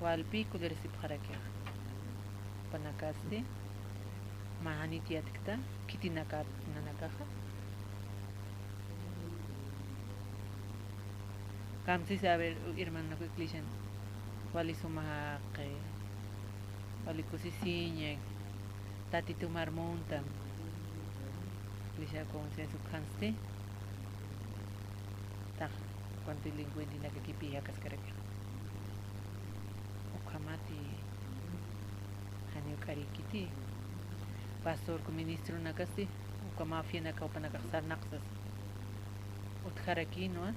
Walpï colirasipxarakixa. Jupanakasti, mä janit yatkta, khitinakät nanakaxa. Kamsis, a ver, hermanonak iglesian, wali suma jaqi, wali kusisiña, Tatitu marmuntam. Iglesiaru conciencia ukhansti. Taq, cuanto delincuentenakakipi jakaskaraki. Ukhamati, janiw k'arïkiti. Pastorku ministronakasti, uka mafianaka jupanakax sarnaqsas. Utjarakïnwa,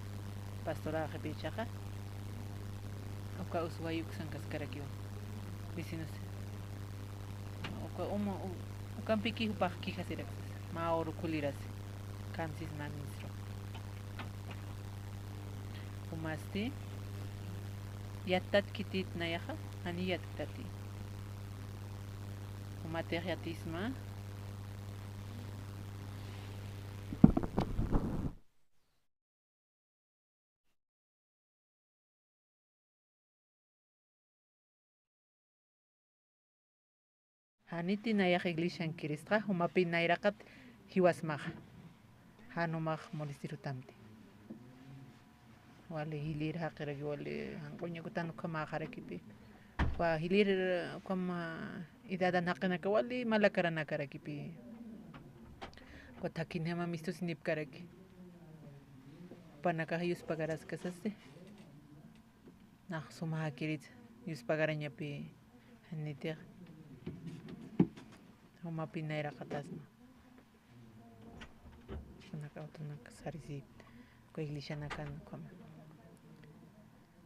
pastor jaqip jichhaxa. Uka uswayi uksankaskaraki. Vecinos. Uka uma, u-, ukampiki jupax quejasiraksas. Mä uru colirasi. Kamsis mä ministro. Umasti, yattat khitit nayaxa, jani yatktati. Umatix yatisma. Janiti nayax iglesiankiristxa, jumapï nayraqat jiwasmaxa. Jan jumax molestirutamti. Wali jilïr jaqiraki, wali janq'uñakutan ukhamäxarakipi. Wa jilïr ukham edadan jaqinaka wali malakaranakarakipi. Wa thakhinjama mistusinipkaraki. Jupanakax yuspagaraskasasti. Nax suma jakiritsa, yuspagarañapi, janitix. Jumapï nayraqatasma. Jupanak awtunak sarisipta, uka iglesianakan ukhama.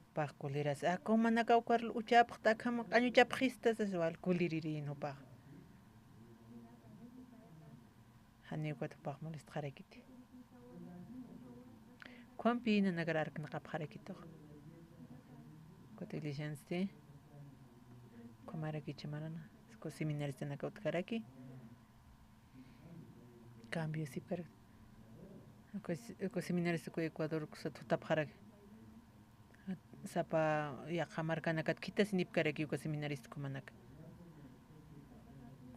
Jupax colirasi, a, jumanaka ukar uchapxta, akham q'añuchapxista, sas wal coliririn jupax. Janiw ukat jupax molestxarakiti. Ukhampï nanakar arknaqapxarakitux. Ukat iglesiansti, ukhamarakicha marana, uka seminaristanaka utjaraki. Cambiosipkar. Uka, uka seminarista uka Ecuador kusat jutapxaraki. Sapa yaqha markanakat khitasinipkaraki uka seminarista ukhamanaka.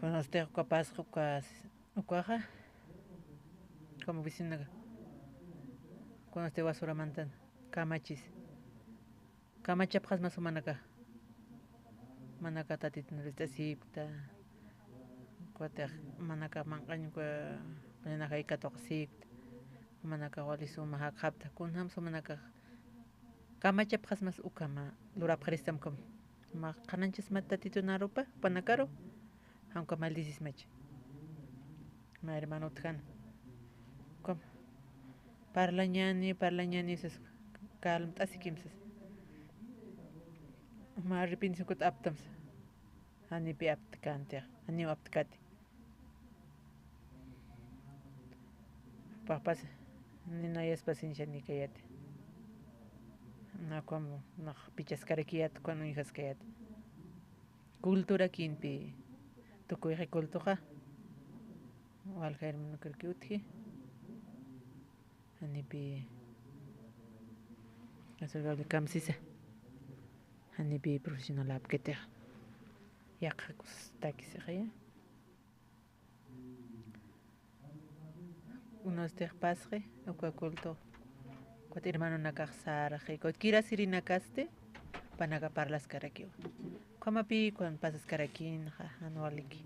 Kunasti uka pasxa uka, ukaxa, como vecinoka. Kunasti basuramantan kamachis. Kamachapxasmas jumanaka. Jumanaka Tatitun rist'asipkta. Ukatix jumanaka manq'añ uka, uka ñanajay katuqsipkta. Jumanaka wali suma jakxapta. Kunjams jumanaka kamachapxasmas ukhama lurapxaristam ukham. Mä qhanañchasmat Tatitun arupa, jupanakaru, jan uka maldicismachi. Mä hermano utjana. Ukham. Parlañäni, parlañäni, sas, calmt'asikim sas. Mä arrepentimiento aptam sas. Janipi aptkänti, janiw aptkati. Jupaxpas, ni nayas paciencianikayati. Nakham, nax pichaskarakiyat, ukan uñjaskayat. Culturakïnpi tukuyxi cultoxa. Walja hermanokaraki utji. Janipi, asalgable kamsisa. Janipi profesional apkitix. Yaqha kustakisixaya. Kunastix pasxi, uka culto. Ukat hermanonakax sarxi, ukat kirasirinakasti, jupanaka parlaskarakiwa. Ukhamapï ukan pasaskarakïnxa, jan waliki.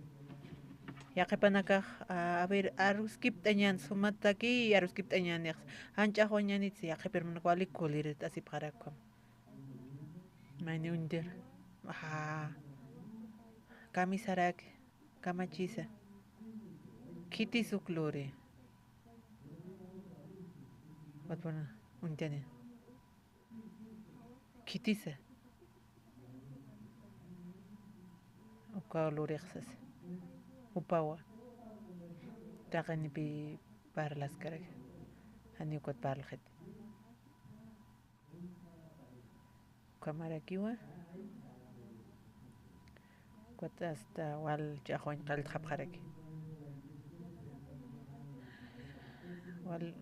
Yaqhipanakax, a, a ver, aruskipt'añän sumataki, aruskipt'añänix. Jan ch'axwañänitsi, yaqhip hermanonak wali kulirt'asipxarak ukham. Mayni uñtir. Ajá. Kamisaraki. Kamachisa. Khitis uk luri. Watpana uñtani. Khitisa. Uka lurix sasa. Jupawa. Taqinipi parlaskarak. Jani ukat parlxit. Ukhamarakiwa. Ukat hasta wal ch'axwañ qalltxapxaraki. Wal,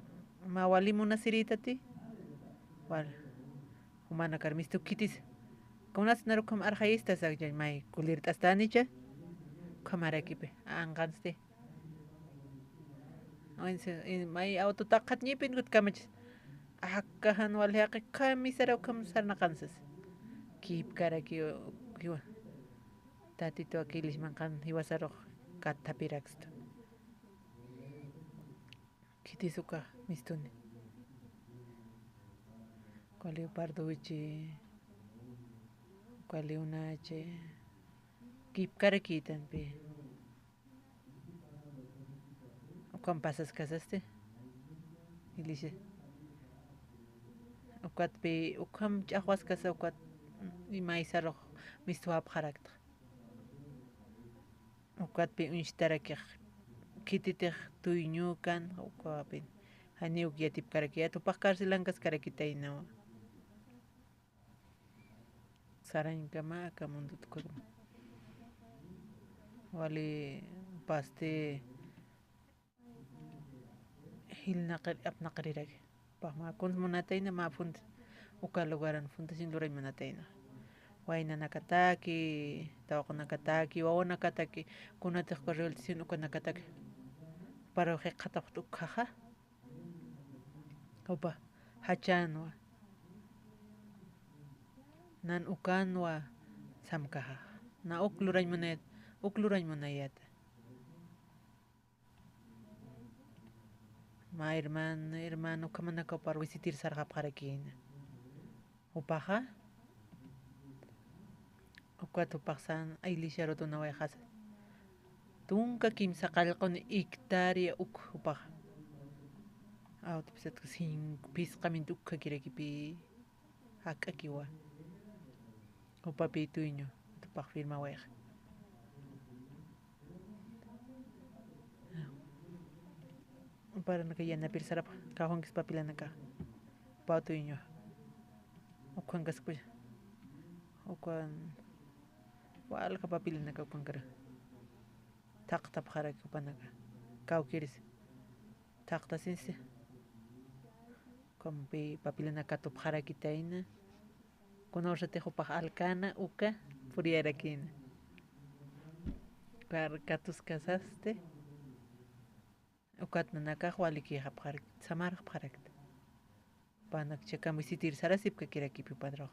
mä wali munasirïtati. Wal, jumanakar mistu khitisa. Kunas naru ukham arxayista sakcha, may kulirt'astanicha. Ukhamarakipi, anqansti. Once, eh, may auto taqatñipin kut kamachis. Aka jan wal jaqi kamisara ukham sarnaqansas. Kipkaraki kiwa. Tatito Aquiles manqan jiwasarux kathapirakstu. Khitis uka mistuni. Uka liw pardowichi. Uka liw nachi. Kipkarakïtanpi. Ukham pasaskasasti, iglesia. Ukatpi, ukham ch'axwaskasa, ukat imaysarux mistwapxarakta. Ukatpi uñstarakix, khititix tuyñukan, ukapin. Janiw uk yatipkarakiyat, jupax carcelankaskarakitaynawa. Sarañkama aka mundot ukhakama. Wali pasti jilnaqir, apnaqirirakiwa. Jupax mä kuns munatayna mä fund-, uka lugaran fundación lurañ munatayna. Waynanakataki, tawaqunakataki, wawanakataki, kunatix uka revolución ukanakataki. Juparuw jikxatapxta ukhaxa. Jupa, jachänwa. Nan ukanwa samkaxaxa. Na uk lurañ munayat, uk lurañ munayata. Mä hermano, hermano ukhamanaka jupar visitir sarxapxarakïna. Jupaxa, ukat jupax san, iglesia rutunawayxasa. Tunka kimsa qallquni hectárea uk jupaxa. Awtpisat cinco, phisqaminti ukhakirakipï jak'akiwa. Jupapi dueño, jupax firmawayxa. Juparanaka yanapir sarapxa, kawkhankis papilanaka. Jupaw dueño. Ukhankaskpuya. Ukhan, walja papilanaka ukhankara. Thaqtapxaraki jupanaka. Kawkïrisa. Thaqtasinsi. Ukampi papilanaka katupxarakitayna. Kuna ursatix jupax alkana uka puriyarakina. Kar katuskasasti. Ukat nanakax walikixapxarakta, samarxapxarakta. Panakchakampi sitir sarasipkakirakipi padrox.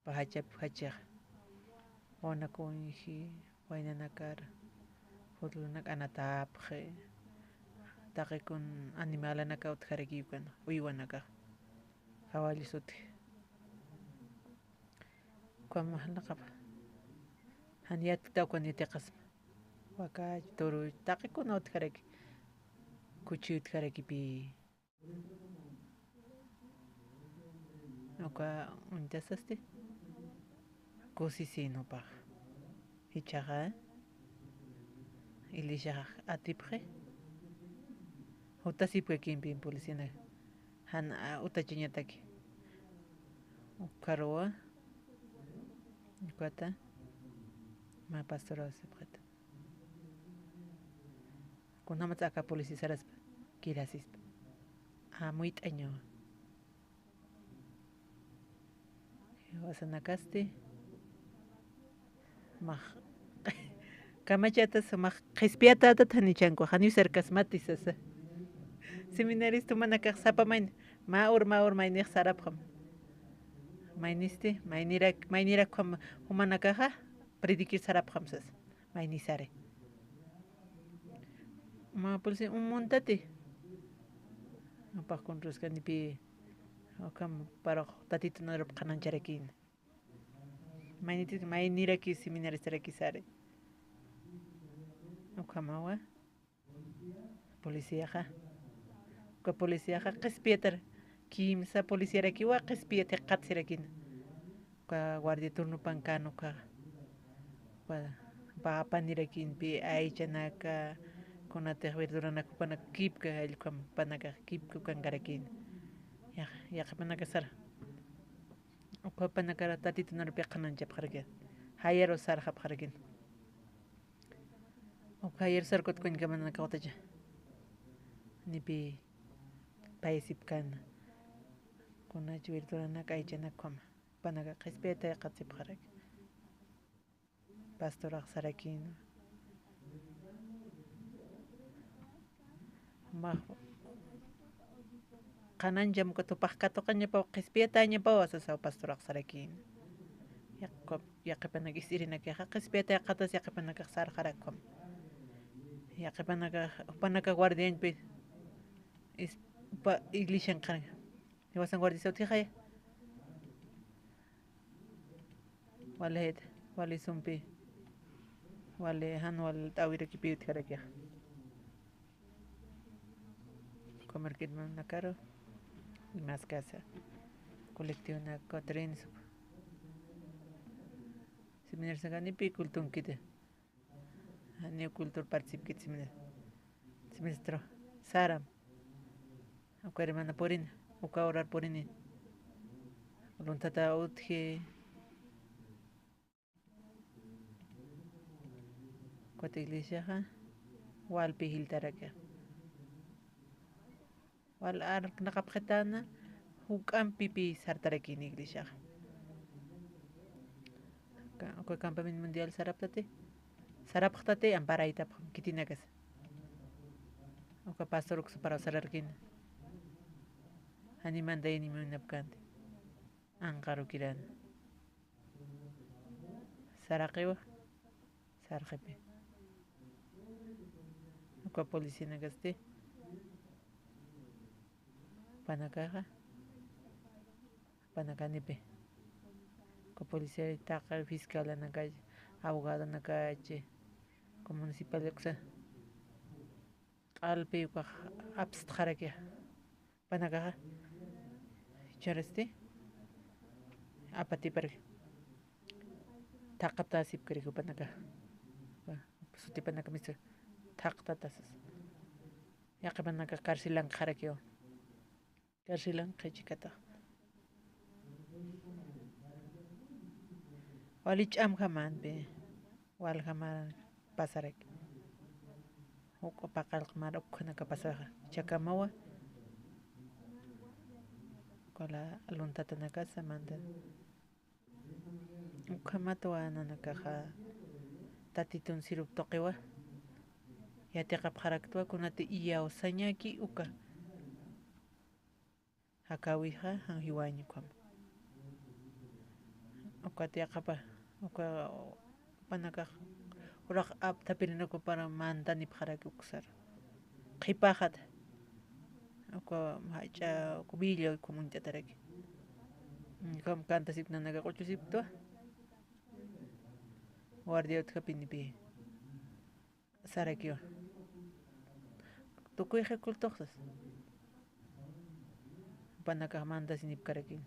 Pajachap jachix. Wanak uñji, waynanakar, futbolnak anatapxi. Taqikun animalanaka utjarakiw ukan, uywanakax. Jawallis utji. Ukham jalnaqapa. Jan yatkta ukan yatiqaspa. Wakach, turuch, taqikuna utjaraki. Kuchi utjarakipi. Uka uñtasasti. Kusisin jupax. Jichhaxa. Iglesiax atipxi. Jutasipkakimpin policianak. Jan, a, utachañataki. Ukharuwa. Ukata. Mä pastoraw sipxita. Kunjamatsa aka policía saraspa, kirasispa. Amuyt'añawa. Jiwasanakasti. Max, kamachatas max qhispiyatätat janichanku, janiw sarkasmati sasa. Seminarista jumanakax sapa mayni, mä ur, mä ur maynix sarapxam. Maynisti, maynirak, maynirak jum-, jumanakaxa predikir sarapxam sasa. Mayni sari. Mä pulsi un montati. Apax kuntruskanipï, ukham parux Tatitun arup qhanañcharakïna. Mayniti, mayniraki seminaristaraki sari. Ukhamawa. Policiaxa. Uka policiaxa qhispiyatar. Kimsa policiarakiwa qhispiyat jikxatsirakina. Uka guardia turnopan kän ukaxa. Uka, uka apanirakimpi aychanaka, kunatix verduranaka jupanaka kipka, allqu jupanakax kipka ukankarakina. Yaq-, yaqhipanaka sar. Uka jupanakar Tatitun arupi qhanañchapxarakina. Jayaru sarxapxarakina. Uka jayaru sarkut kuñkamanakax utacha. Nipi payasipkana. Kunach verduranak aychanak ukhama. Panaka qhispiyata jikxatsipxaraki. Pastorax sarakïna. Max qhanañcham ukat jupax katuqañapaw, qhispiyatäñapaw sasaw pastorax sarakïna. Yaq-, yaqhipanak ist'irinakixa qhispiyata jikxatas yaqhipanakax sarxarakkham. Yaqhipanakax, jupanakax guardiañpi is-, jupa iglesian qhanaña. Jiwasan guardias utjixaya. Wali jayta, wali sumpi. Wali jan wal t'awirakipi utjarakix. Comer kit man nakaru. Mas casa. Colectivo na cuatro en su. Seminario sangani pi cultun kit. Janiw cultura participkit siminis-, simistro. Saram. Uka hermana purini. Uka orar purini. Luntata utji. Ukat iglesiaxa. Walpi jiltaraki. Wal arknaqapxitäna, juk'ampipi sartarakïna iglesiaxa. Ka-, uka campamento mundial saraptati, sarapxtati, amparaytapxam, khitinakasa. Uka pastor uksa paraw sararkïna. Jani mandayni munapkänti. Anqarukirän. Saraqiwa, sarqipi. Uka policianakasti. Panakaxa. Panakanipi. Uka policía taqi fiscalanakachi, abogadonakachi, uka municipal uksa. Q'alpi ukax apstxarakixa. Panakaxa. Churasti. Apatiparki. Thaqatasipkarki panakaxa. Sutipanaka mistru. Thaqtatasas. Yaqhipanaka carcelan qharakiwa. Carcelan qhichikatax. Wali ch'amjamänpi, waljamar pasaraki. Juk'a paqallq mar ukhanaka pasaxa, chakamawa, Kala aluntatanakasa mantan. Ukhamatwa nanakaxa Tatitun sirup tuqiwa yatiqapxaraktwa, kunati iyawsañaki uka. Jakäwixa jan jiwañ ukhama. Ukat yaqhapa, uka jupanakax uraq apthapirinakupar mantanipxaraki uksar. Qhipaxat. Uka jach'a, uka villa ukham uñt'ataraki. Ukham kantasipki nanaka q'uchusipktwa. Guardia utjapinipi sarakiwa. Tukuyxi kultuxsas. Jupanakax mantasinipkarakini.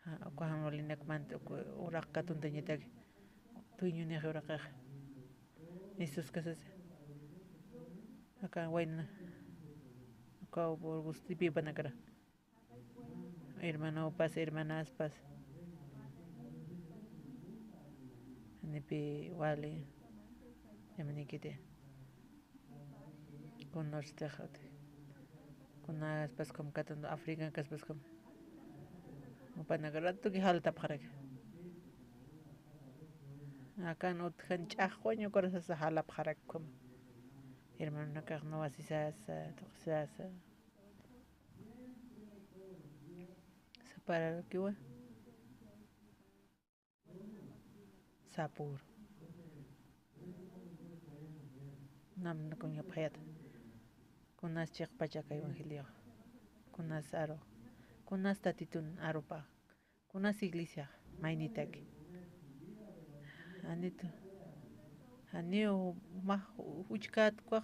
Ja, uka jan walinak mant-, uka uraq katuntañataki. Dueñonixi uraqixa. Nistuskasasa. Aka wayna. Uka Burgostipi jupanakara. Hermanopas, hermanaspas. Janipi wali. Yamanikiti. Kunaspaskam, Africa kaspaskam. Jupanaka ratuki jaltapxaraki. Akan utjan ch'axwañ ukarasasa jalapxaraki ukhama. Hermanonakax nuwasisasa, tuqisasa. Saparakiwa. Sapüru. Namnak uñjapxayät. Kunas chiqpachak evangeliox. Kunas aru. Kunas Tatitun arupax. Kunas iglesiax. Maynitaki. Janitu. Janiw mä juchkät ukax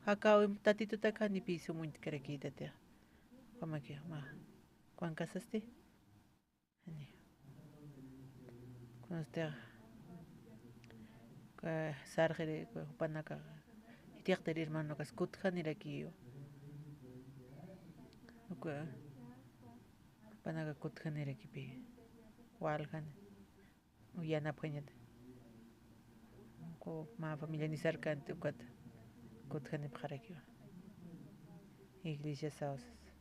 jakäwi Tatitutak janipi sum uñtkarakïtati. Ukhamaki mä. Kunkasasti. Jani. Kunasti, ka sarxiri, ka jupanaka, jithiqtiri hermanokas kutjanirakiw. Uka, jupanaka kutjanirakipi. Waljani. Uyanapxañata. Uku mä familia nisarkanti ukat kutjanipxarakiwa. Iglesia sawsas.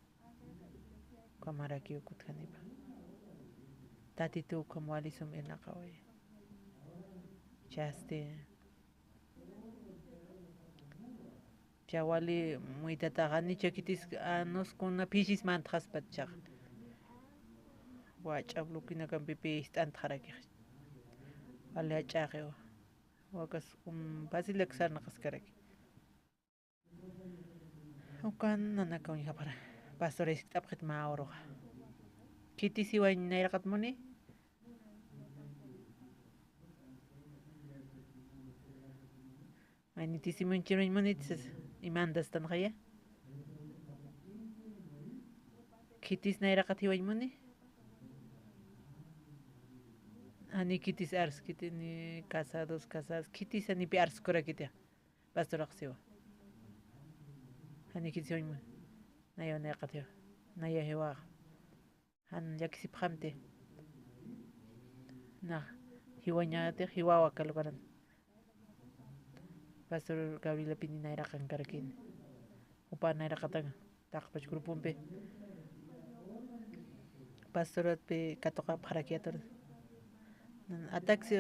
Ukhamarakiw kutjanipa. Tatitu ukham wali sum irnaqawaya. Chasti. Cha wali muytataxa ni chakitis anus kuna phisis mantxaspat chax. Wach'a bloquenakampipi ist'antxarakix. Wali ach'axiwa. Wakas, um, fácil sarnaqaskaraki. Ukan nanaka uñjapxara. Pastor iskt'apxit mä uruxa. Khitis jiwañ nayraqat muni. Mayniti simuñchiriñ munit sas. Imantastanxaya. Khitis nayraqat jiwañ muni. Jani khitis ars, khitis ni casados, casadas, khitis janipi arskurakiti. Pastorax siwa. Jani khitis jiwañ muni. Nayaw nayraqat jiwa. Naya jiwaxa. Jan llakisipxamti. Nax jiwañatix jiwawa aka lugaran. Pastor Gabrielapini nayraqankarakini. Jupa nayraqatan taqpach grupompi. Pastoratpi katuqapxaraki atur. Ataksi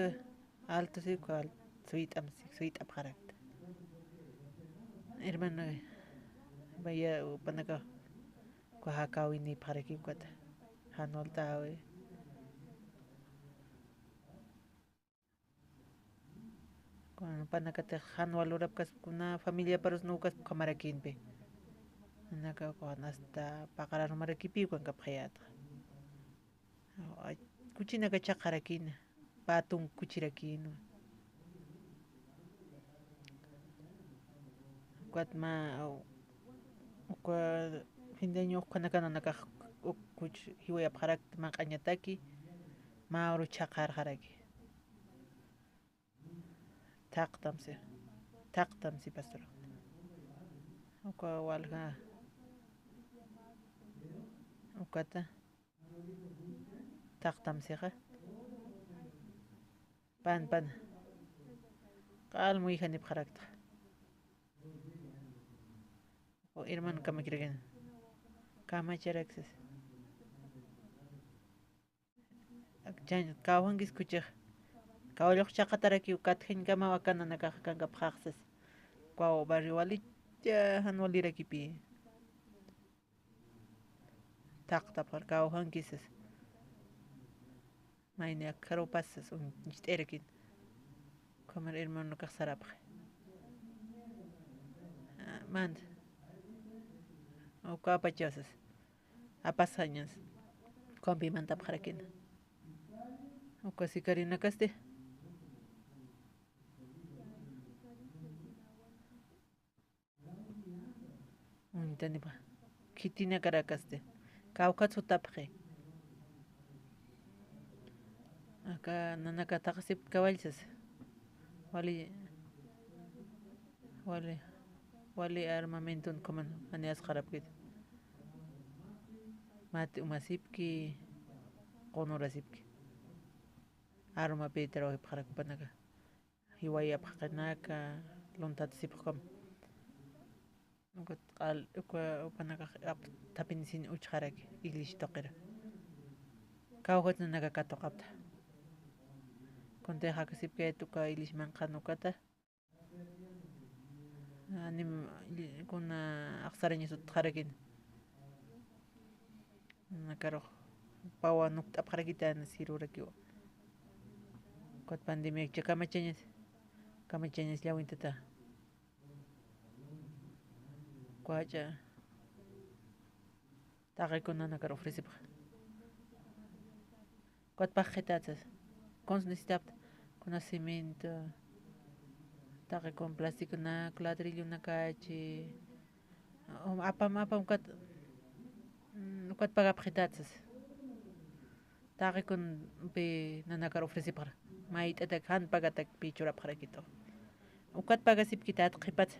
alto si cual suyt'am si suyt'apxarakta. Hermano, vaya, jupanaka, uka jakäwinipxaraki ukata. Jan walt'äwi. Jupanakatix jan wal urapkaspa kuna familiaparus nukaspa ukhamarakïnpi. Nanaka ukan hasta paqar arumarakipiw kankapxayätxa. Ay, kuchinaka chhaqharakïna, patun kuchirakïnwa. Ukat mä, uka fin de año ukhanaka nanakax uk kuch jiwayapxarakta manq'añataki, mä uru chhaqharxaraki. Thaqtam si, thaqtam si, pastor. Uka walja, ukata. Thaqtam sixa. Pan, pan. Q'al muyjanipxarakta. O hermano kamakirakina. Kamacharaksas. Akchañ kawjankis kuchix. Kawallux chaqatarakiw katjañkamaw aka nanakax kankapxaxsas. Ukaw barrio walicha jan walirakipi. Thaqtapxar kawjankisas. Mayni akharupasas uñcht'irakin. Ukhamar hermanokax sarapxi. Ah, manda. Uka apachasas. Apasañas. Ukampi mantapxarakina. Uka sikarinakasti. Uñtanipa. Khitinakarakasti. Kawkhat sutapxi. Aka nanaka thaqasip kawallsas. Wali, wali, wali armamenton kuman, ani asqarapkit. Mati umasipki, qunurasipki. Armapi trabajo ipxarak upanaka. Jiwayapxaqinaka, luntatasipxkam. Ukat q'al, uka, upanakax ap-, thapinisin uchxaraki, iglisi tuqira. Kawjat nanaka katuqapta. Kuntix jakasipkayat uka iglisi manqhan ukata. Anim, kuna axsarañas utjarakina. Nakarux pawa nukt'apxarakita sirurakiwa. Ukat pandemia kamachañas, kamachañas llawintata. Kuwach'a taqi kuna nanakar ofrecipxa. Ukat pagxitatsas. Kuns necesitapta. Kuna cemento, taqi kun plasticonak, ladrillonakachi. Um, apam, apam, ukat, mm, ukat pagapxitatsas. Taqi kunpi nanakar ofrecipxara. Mayt'atak jan pagatakpi churapxarakitu. Ukat pagasipkitat qhipat.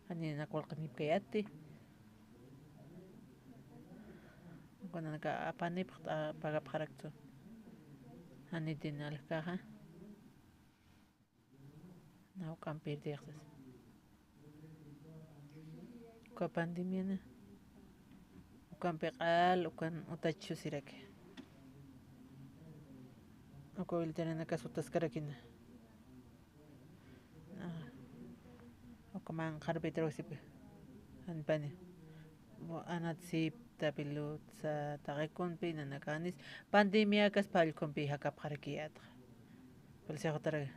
Jani nanak walqinipkayatti. Kunanaka apanipxta pagapxaraktu. Janitin aljkaxa. Na ukampi irtiyaqtas. Uka pandemiana. Ukampi q'al, ukan utachusiraki. Uka wiltananakas utaskarakina. Ah, uka manqharpi trabajo sipki. Janpani. Anat sipta, pelotsa, taqi kunpi, nanakanis. Pandemiakas pallkunpi jakapxarakiyatxa. Pulsixutaraga.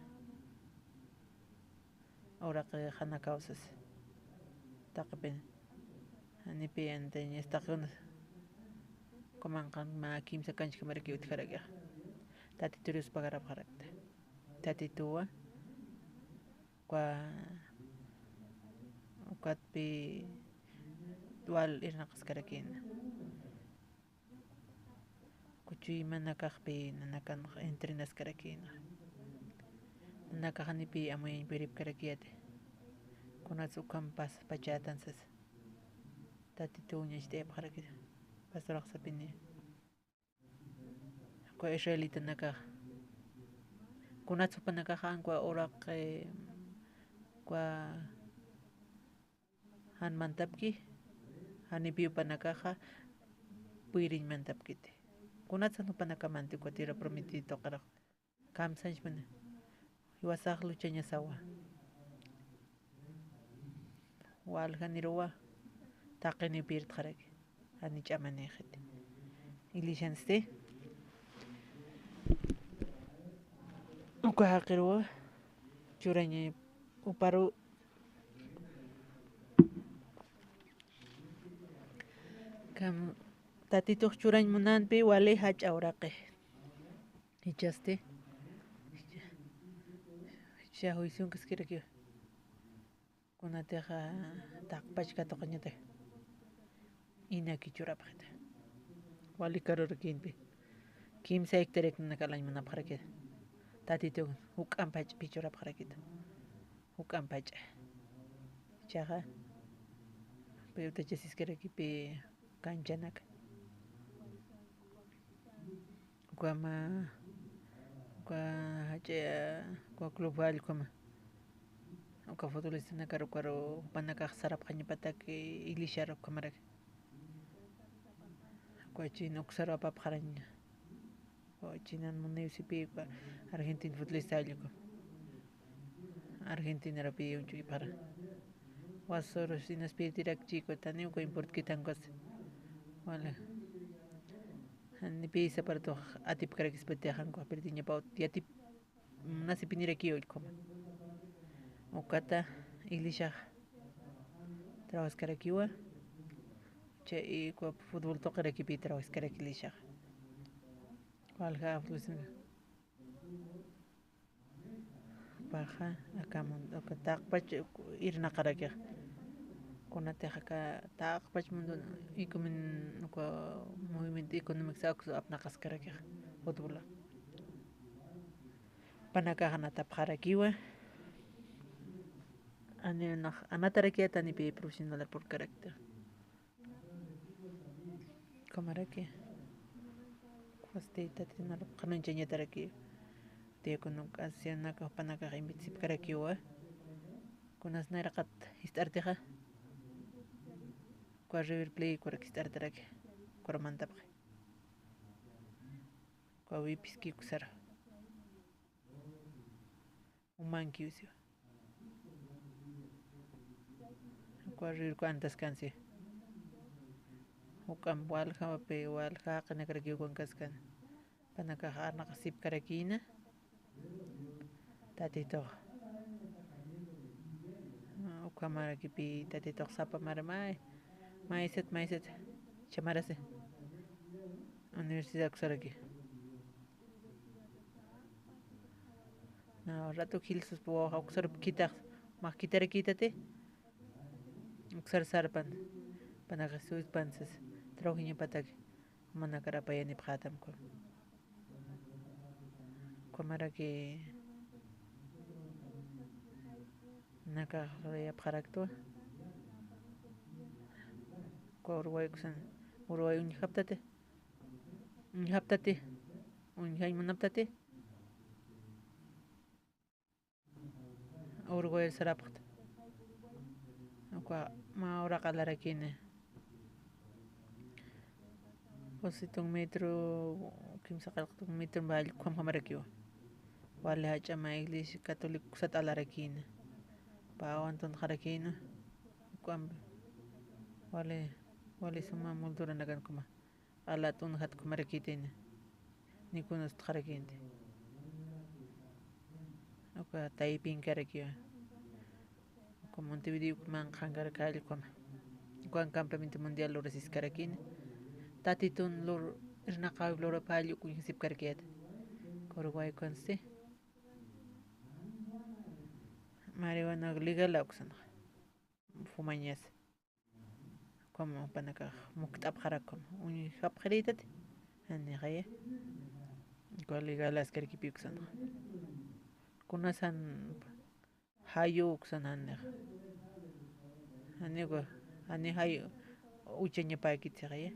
Uraqi janakawsas. Taqipin. Janipi antañas taqi unas. Kumanqan mä kimsa kanchkamaraki utjarakixa. Tatiturius pagarapxarakta. Tatituwa. Uka, ukatpi wal irnaqaskarakina. Kuchuymanakaxpi nanakan entrenaskarakina. Nanakax janipi amuyañ puripkarakiyati. Kunats ukham pas pachätan sasa. Tatituw ñacht'ayapxarakita. Pastorax sapini. Uka israelitanakax. Kunats jupanakaxa ankwa uraq, eh, uka jan mantapki, janipi jupanakaxa puyriñ mantapkiti. Kunatsan jupanakamanti uka tierra prometida tuqirax. Kamsañchpana. Jiwasax luchañasawa. Waljaniruwa. Taqinipi irtxaraki. Jani ch'amanïxiti. Iglesiansti. Uka jaqiruwa. Churaña uparu. Kam, Tatitux churañ munanpi wali jach'a uraqi. Jichhasti. Jichha juicionkaskaraki. Kunatixa taqpach katuqañataki. Inaki churapxita. Wali karurakïnpi. Kimsa hectáreak nanaka alañ munapxarakita. Tatitun juk'amp jach'pi churapxarakita. Juk'amp jach'a. Jichhaxa, pï utachasiskarakipi kanchanak. Ukama, uka jach'a, uka club jall ukama. Uka futbolistanakar ukaru jupanakax sarapxañapatak iglesiar ukhamarak. Uka chin uksaru apapxaraña. Chinan munayusipï uka Argentina futbolista allku. Argentinarapi uñch'ukipxara. Wasurus inas pïtirak chïkutani uka importkitankwas. Wala. Ni pï sapartux atipkarakispa tiyaxanku, pirdiñapaw yatip nasipinirakiw ullkhuma. Ukata iglesiax trabajaskarakiwa. Chay uka futbol tuqirakipi trabajaskarak iglesiax. Walja futbolista. Paxa, aka mun-, aka taqpach irnaqarakix. Kunatix aka taqpach mundo economin-, uka movimiento económico sawksu apnaqaskarakix futbola. Panakax anatapxarakiwa. Ani nax anatarakiwa, tanipi profesional purkarakta. Ukhamaraki. Ukhasti Tatitu arunqanuñchañataraki. Diácono Asianaka jupanakax invitasipkarakiwa. Kunas nayraqat jist'artixa. Ukwa River Plate ukwarak jist'artaraki. Ukwarak mantapxi. Ukwa wipiski uksara. Umankiw siwa. Ukwa rirku antaskansi. Juk'amp waljapi, walja jaqinakarakiw ukankaskan. Panakax arnaqasipkarakïna. Tatitux. Ukhamarakipi Tatitux sapa mara may. Maysat, maysat. Chamarasi. Universidad uksaraki. Na, ratu jilsuspa wawxa uksarap khithax, max khitharakïtati. Uksar sarpan, panakax suytpan sas, trabajiñapatak, manakar apayanipxätam ukham. Ukhamaraki nakax lurayapxaraktwa. Ukwa Uruguay uksan, Uruguay uñjaptati. Uñjaptati, uñjañ munaptati. Uruguay sarapxta. Ukwa mä uraq alarakïna. Pusitun metro, kimsa qillqtun metro mä allku ukhamarakiwa. Wali jach'a mä iglesia católica uksat alarakïna. Pä awantunxarakïna. Ukham wali, wali suma mulduranakan ukhama. Alat'un jatkumarakïtayna. Nikunustxarakïnti. Uka taypinkarakiwa. Uka Montevideo uka manqhankarak allkuma. Ukan campamento mundial lurasiskarakïna. Tatitun lur, irnaqäwip lurapxalli uka uñjasipkarakïta. Uka Uruguay ukansti. Marihuana legal uksanxa. Fumañas. Como panakax mukt'apxarak como uñjapxirïtati. Janixaya. Uka legal askarakipi uksanxa. Kunasan jayu uksan janixa. Janiwa, jani jayu uchañapäkit sixaya.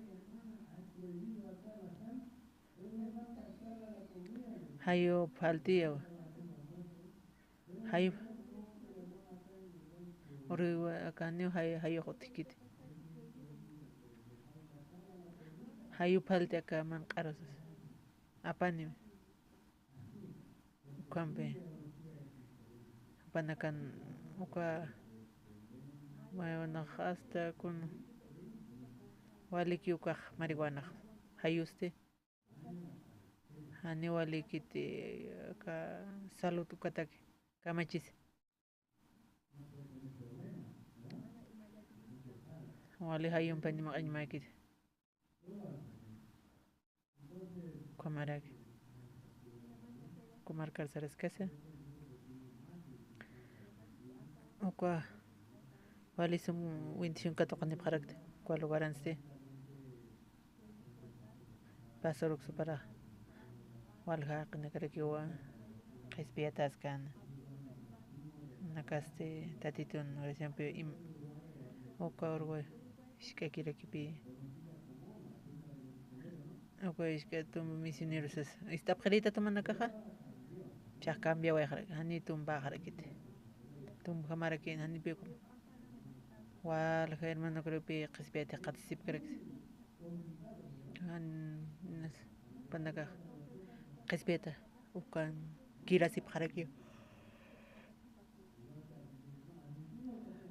Jayu phaltiyawa. Jayu. Uriwa akaniw jayu, jayu utjkiti. Jayu phalti aka manq'arusas. Apaniw. Ukhampi. Panakan uka mayunax hasta kun waliki ukax marihuanax. Jayusti. Jani walikiti aka salud ukataki kamachis. Wali jayumpa nimaqañamäkiti. Ukhamaraki. Ukhamar karsaraskasa. Uka wali sum veinticinco katuqanipxarakta. Uka lugaransti. Pastor uksupara walja jaqinakarakiwa qhispiyatäskän. Nakasti Tatitun oracionpi im-, uka urwa jisk'akirakipï. Uka jisk'a tumba misionerosas ist'apxirïta tumanakaxa. Chax cambiawayxaraki, jani tumbaxarakiti. Tumbjamarakïn, janipi ukham. Walja hermanokurupi qhispiyatix qatisipkarakis. Jan, nas, panakax. qhispiyata, ukan kirasipxarakiw.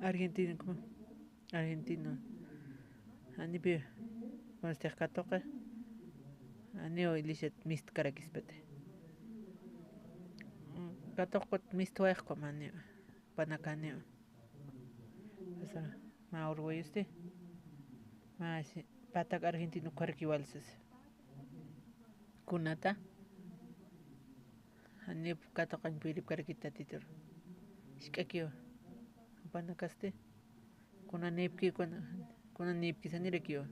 Argentina, como argentino. Janipi, kunasti katuqi, janiw iglesiat mistkarakisipati. Katuqkut mistwayxkum, janiw, panakaniw. Asa, mä uruguayosti, mä si-, patak argentino ukxarakiw wal sasa. Kunata, janiw katuqañ puyripkarakit Tatitur. Jisk'akiw, jupanakasti, kuna niyipki, kuna, kuna niyipki sanirakiw.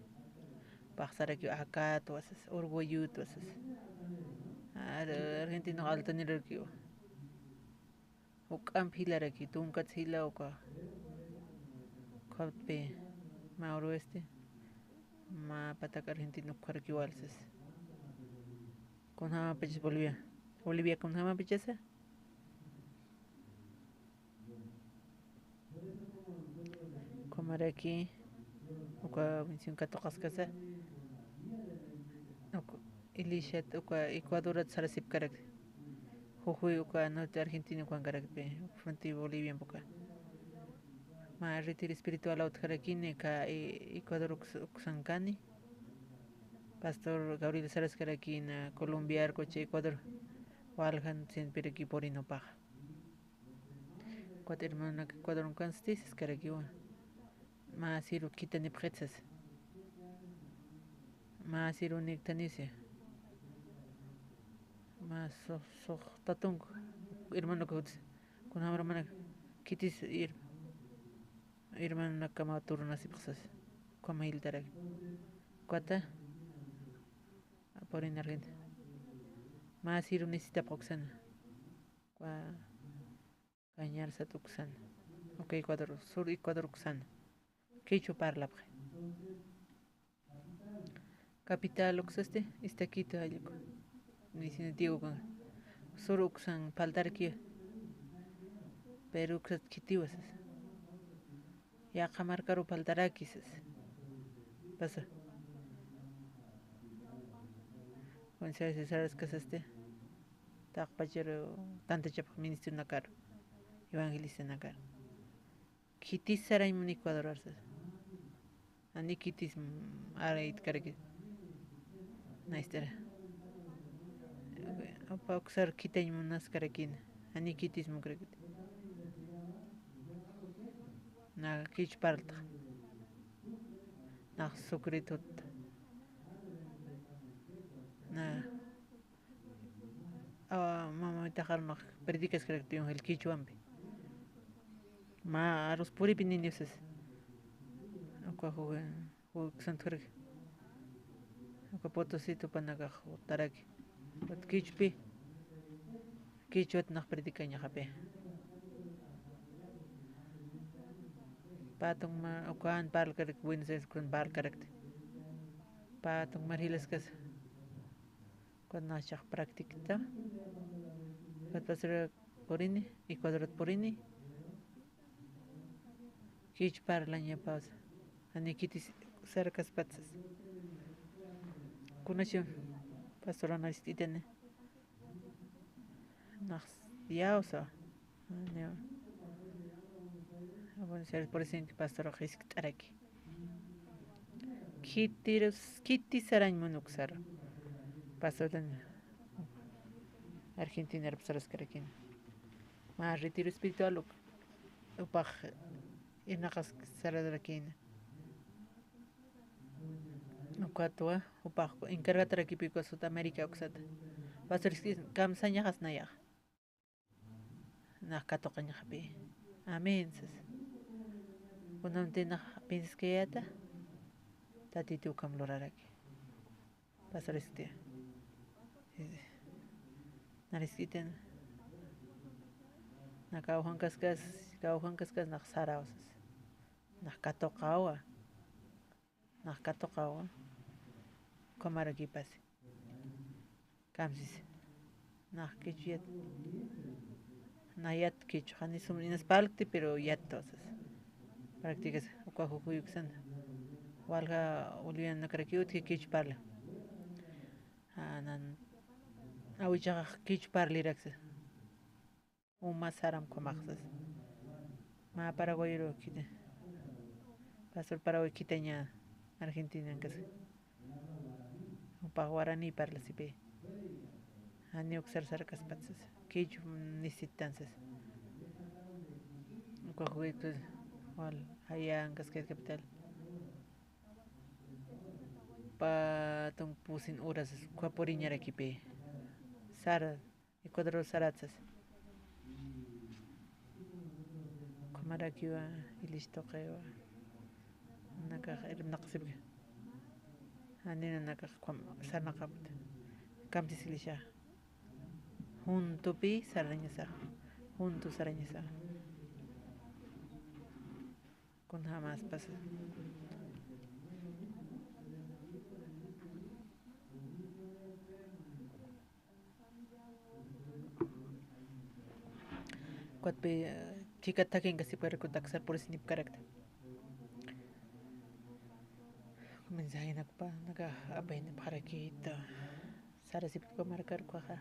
Paxsarakiw akatwa sasa, uruguayotwa sasa. Ar-, argentino altanirakiw. Juk'amp jilaraki, tunkat jila uka. Ukatpi, mä uruguayosti, mä patak argentino ukxarakiw wal sasa. Kunjamapachas Bolivia. Bolivia kunjamapachasa. Kumaraki, uka misión katuqaskasa. Uka, iglesiat, uka Ecuadorat sarasipkarak. Jujuy uka norte Argentina ukankarakpi, frente Bolivia uka. Mä retiro espiritual utjarakini, ka, e, Ecuador uks-, uksankani. Pastor Gabriel saraskarakina, Colombia arkucha Ecuador. Waljan sinpiraki purinipaxa. Cuatro hermanonak Ecuador ukansti, saskarakiwa. Mä siru khitanipxit sasa. Mä siru niktanisi. Mä su-, suxta tunka hermanonak utsa. Kunjam hermanak khitis her-, hermanonakama turunasipxi sasa. Ukhama jiltaraki. Ukata, purini Argentina. Mä siru necesitapxi uksana. Ukwa Cañarsat uksana. Uka Ecuador, sur Ecuador uksana. Kichwa parlapxi. Capital uksasti, Iztaquito jallku. Vecino Diego ukan. Sur uksan faltarki. Pero uksat khitiwa sasa. Yaqha markaru faltaraki sasa. Pasa. Consejo Cesar uskasasti. Taqpacharu tantachapxi ministronakaru, evangelistanakaru. Khitis sarañ muni Ecuador arsas. Jani khitis, mm, ara itkarakit. Naistara. Upa uksar khitañ munaskarakina. Jani khitis munkrakit. Na kichwa parltxa. Nax sucre tutta. Na Awa, mamitaxarunax predicaskarakti evangelio kichwampi. Mä arus puripi nini sasa. Uka juj-, juj santukaraki. Uka Potosí tupanakax jutaraki. Ukat kichwpi. Kichwat nax predicañaxapi. Patun mä, ukan parlkarak, Buenos Aires ukan parlkarakti. Patun mä jilaskas. Ukat nax chax practicta. Ukat pastor purini, Ecuadorat purini. Kichwa parlañapaw sasa. Jani khitis sarkaspat sasa. Kunachum pastor anarist'itani. Nax yawsa. Niw. Bueno, ser presente pastor jiskt'araki. Khitirus, khiti sarañ muni uksaru. Pastor Argentina saraskaraki. Mä retiro espiritual uk-, upax irnaqas sararakina. Ukatwa, upax encargatarakipi uka Sudamérica uksata. Pastor, kamsañaxas nayax. Nax katuqañaxapi. Amén, sasa. Kunamti nax pensaskayäta, Tatitu ukham luraraki. Pastor, este, nariskitan, na kawjankaskas, kawjankaskas nax saraw sasa. Nax katuqawa. Nax katuqawa. Ukhamaraki pasi. Kamsis. Nax kichwa yat. Nax yat kichwa. Jani sum inas parlkti, pero yat sasa. Practicas uka jujuy uksan. Walja bolivianonakarakiw utji kichwa parla. Janan Awichaxax kichu parlïraksa. Uma saram ukhamax sasa. Mä Paraguayiru khita. Pastor Paraguay khitaña Argentinankasa. Jupax guarani parlasipï. Janiw uksar sarkaspat sasa. Kichu necesitan sasa. Uka juguete wal jayankaskayät capital. Pä tunk pusin ura sasa. Uka puriñarakipï. Sara. Ecuador sarat sasa. Ukhamarakiwa, ilish tuqiwa. Nakax irpnaqasipki. Janiw nakax ukham sarnaqapkta. Kamsis ilisha. Juntupi sarañasa. Juntu sarañasa. Kunjamas pasa. Ukatpi, eh, chikat thakinkasipkaraki, aksar purisinipkarakta. Mensajenakpa, naka apaynipxarakïta. Sarasipki uka markar ukaxa.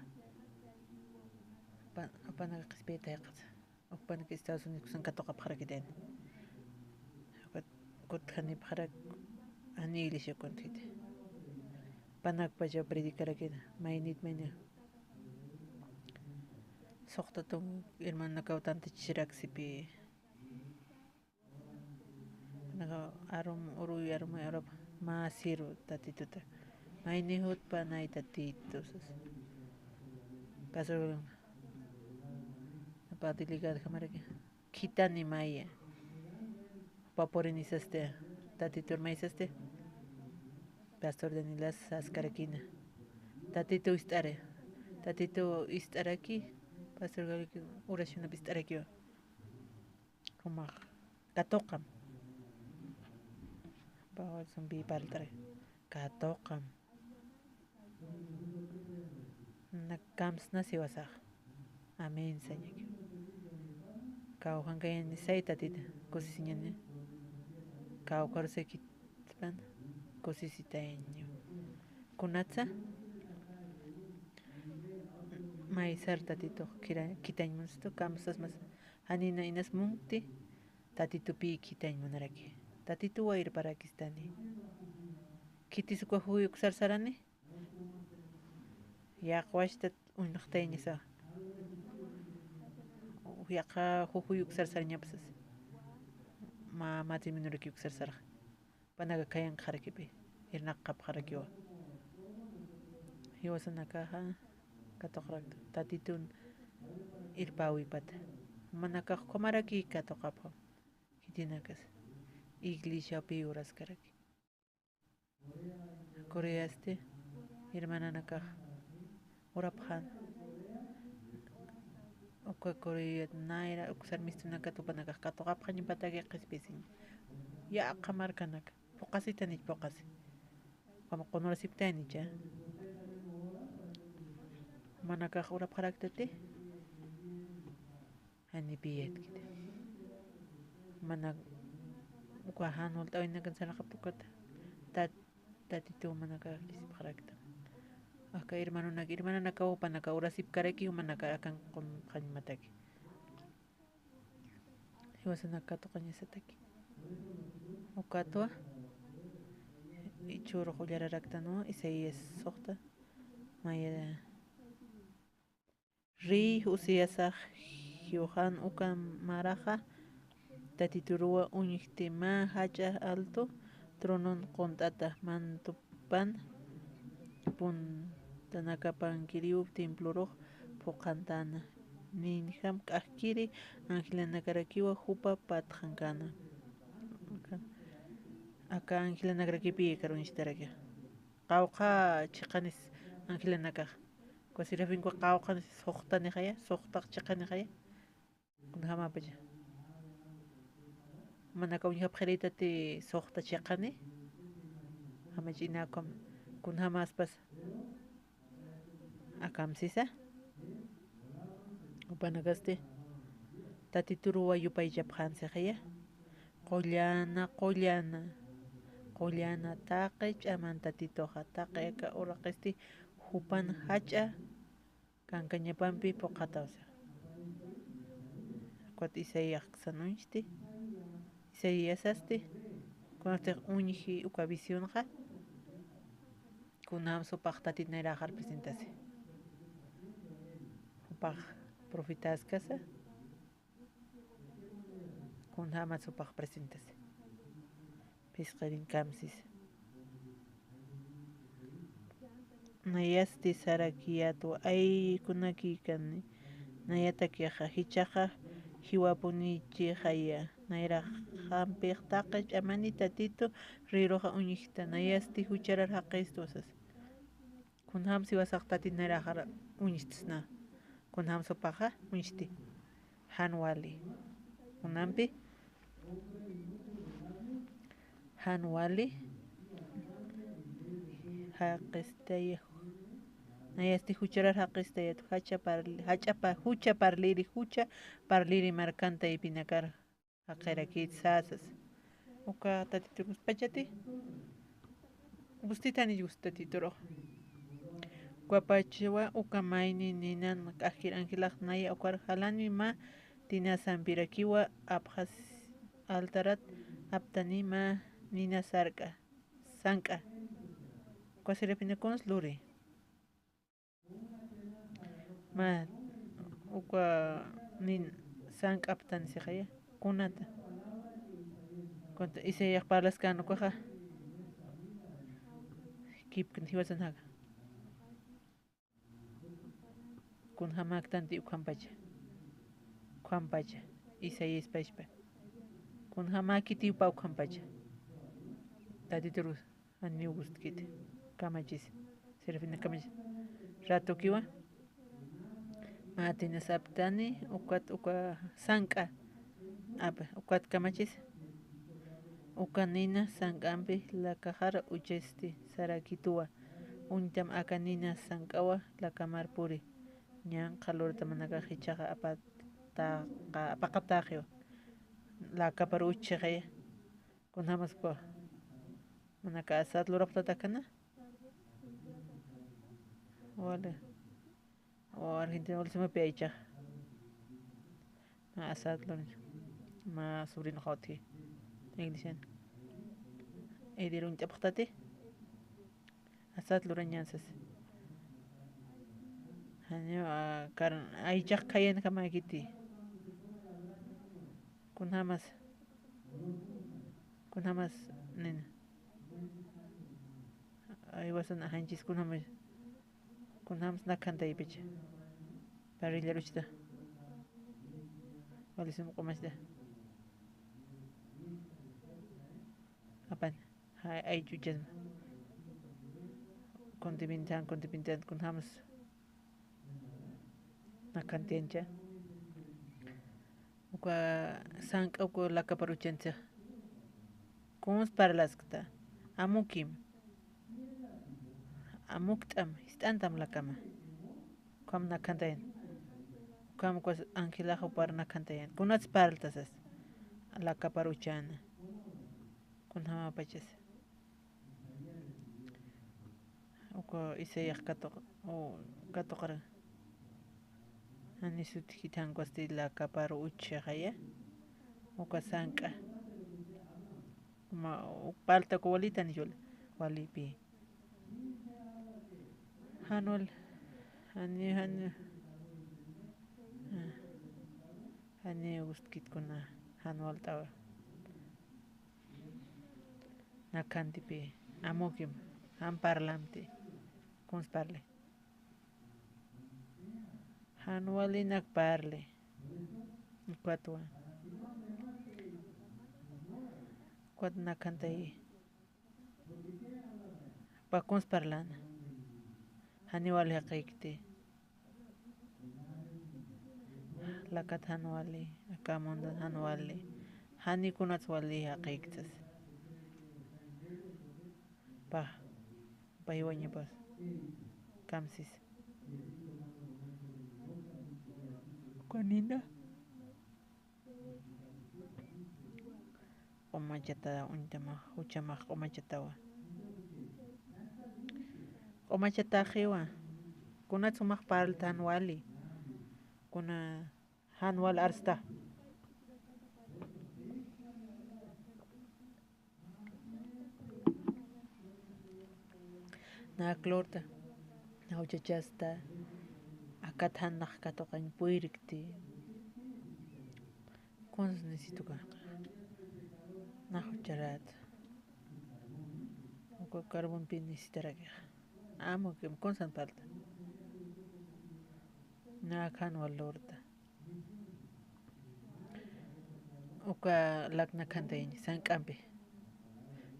Apa, apanaka qhispiyayta jayqasa. Ukpanaka Estados Unidoskusan katuqapxarakitayna. Ukat kutjanipxarak, janiw ilisha kunthiti. Panakpacha predicarakiña, maynit mayni. Suxta tunk hermanonakaw tantachiraksipï. Panaka arum, uruy arum urap, mä sirva Tatituta. Mayni jutpa nay Tatitu sasa. Pastor, apa delegado ukhamaraki. Khitani maya. Jupa purini sasti, Tatitur may sasti. Pastor Danilas saskarakïna. Tatitu ist'ari. Tatitu ist'araki. Pastor Gabriel oracionap ist'arakiwa. Jumax. Katuqam. Bawa sumbi parlt'ari. Katuqam. Na kamsna siwasax. Amén, sañaki. Kawkhankayaña say Tatita, kusisiñani. Kawkharusakitpan, kusisitayaña. Kunatsa, maysar Tatitux khira-, khitañ munstu, kamsas mas, janina inas munkti, Tatitupï khitañ munaraki. Tatituwa irparakistani. Khitis uka jujuy uksar sarani. Yaqwachtat uñxtayañasa. Yaqha jujuy uksar sarñapa sasa. Mä matrimoniorakiw uksar sarxa. Panaka khayanqaxarakipï. Irnaqapxarakiwa. Jiwasanakaxa katuqarakta. Tatitun irpäwipata. Jumanakax ukhamaraki katuqapxam. Khitinakas iglesiapï uraskaraki. Coreasti hermananakax urapxän. Uka Coreat nayra uksar mistunakat jupanakax katuqapxañapataki qhispisiñ. Yaqha markanaka. Phuqasitanich phuqasi. Ukham qunurasiptaynicha. Jumanakax urapxaraktati. Janipï yatkiti. Mana uka jan walt'awinakan sarnaqapta ukata. Tat-, Tatitu jumanakax lisipxarakta. Aka hermanonak, hermananakaw jupanaka urasipkaraki, jumanaka akan qunqañmataki. Jiwasanaka katuqañasataki. Ukatwa, jichhürux ullararaktanwa, Isaías suxta, maya Rey Josiasax jiwxan uka maraxa, Tatituruwa uñjti mä jach'a alto tronun qunt'ata mantupan puntanakapankiriw templorux phuqhantana. Ninjam k'ajkiri angelanakarakiwa jupa patxankana. Aka angelanakarakipi karunchtaraki. Qawqha chiqanis angelanakax. Uka serafinkuwa qawqhanis suxtanixaya, suxtax chiqanixaya. Kunjamapacha. Manaka uñjapxirïtati suxta chiqani. Jamach'inakam kunjamaspas. Akamsisa. Jupanakasti. Tatituruwa yupaychapxänsixaya. Qullana, qullana, qullana, taqi ch'aman Tatituxa, taqi aka uraqisti jupan jach'a Kankañapampi phuqhataw six. Ukat Isaías aksan uñsti. Isaías sasti. Kunatix uñji uka visionxa. Kunjam supax Tatit nayraxar presentasi. Jupax profetaskasa. Kunjämat supax presentasi. Phisqiriñ kamsisa. Nayasti sarakiyätwa, ay, kunakïkani. Nayatakixa, jichhaxa jiwapunichixaya. Nayraxampix taqi ch'amani Tatitu riruxa uñjta. Nayasti jucharar jaqistwa sasa. Kunjams jiwasax Tatit nayraxar uñstsna. Kunjams jupaxa uñsti. Jan wali. Kunampi. Jan wali. Jaqistaya. Nayasti jucharar jaqistayat. Jach'a parli, jach'a pa, jucha parliri, jucha parliri markantaypinakar. Jaqirakït sasas. Uka Tatiturus pachati. Gustitani gust Tatiturux. Uka pachawa uka mayni ninan k'ajkir angelax naya ukar jalanwi mä tina sampirakiwa apxas altarat aptani mä nina sark'a, sank'a. Uka serafina kuns luri. Mä, uka nin sank'aptan sixaya, kunata. Kunta Isaías parlaskän ukaxa. Kipkn jiwasan jaka. Kunjamäktanti ukhampacha. Ukhampacha. Isaías pachpa. Kunjamäkiti upa ukhampacha. Tatiturus. Janiw gustkiti. Kamachis. Serafina kamachis. Ratukiwa. Mä tina saptani, ukat, uka sank'a. Apa, ukat kamachis. Uka nina sank'ampi lakaxar uchasti sarakituwa. Uñtam aka nina sank'awa lakamar puri. Ñanqha luratamanakax jichhaxa apataqa, apaqataxiwa. Lakapar uchxixaya. Kunjamas uka. Manaka asat lurapxtatakana. Wali. O Argentina wali suma piaycha. Ma asat lur. Ma sobrino jawti. Iglesian. Idir uñt'apxtati. Asat lurañansas. Janiw, a, kar, aychax khayan kamakiti. Kunjamas. Kunjamas nina. Ay, wasan ajanchis kunjamas. Kunjamas nakhantaypicha. Parrillar uchta. Walisum q'umachta. Apan. Ay, ay, chuchasma. Kuntimintan, kuntimintan, kunjamas. Nakhantiyancha. Uka sank'a uka lakapar uchansa. Kuns parlaskta. Amukim. Amukt'am, ist'antam lakama. Ukham nakhantayan. Ukham ukas angelax upar nakhantayan. Kunats parltasas. Lakapar uchana. Kunjamapachas. Uka Isaías katuq, u, katuqra. Jani sutkit jankwasti lakapar uchxixaya. Uka sank'a. Ma, u, palta uka walitan yul, walipi. Jan wal, jani, jani. Jani gustkit kuna, jan walt'awa. Nakhantipi, amukim, jan parlamti, kuns parli. Jan wali nak parli. Ukatwa. Ukat nakhantayi. Upa kuns parlana. Jani wali jaqïkti. Lakat jan wali, aka mundan jan wali, jani kunats wali jaqïktas. Pä, pä jiwañapas. Kamsis. Uka nina. Q'umachata uñtamax, juchamax q'umachatawa. Q'umachataxiwa. Kunat sumax parltan wali. Kuna jan wal arsta. Naklurta, na uchachasta, akat jan nax katuqañ puyrikti. Kuns necesito ka. Nax ucharat. Uka carbón pi necesitarakixa. Amo que kunsan falta. Na jan wal lurta. Uka lakna khantayañ, sank'ampi.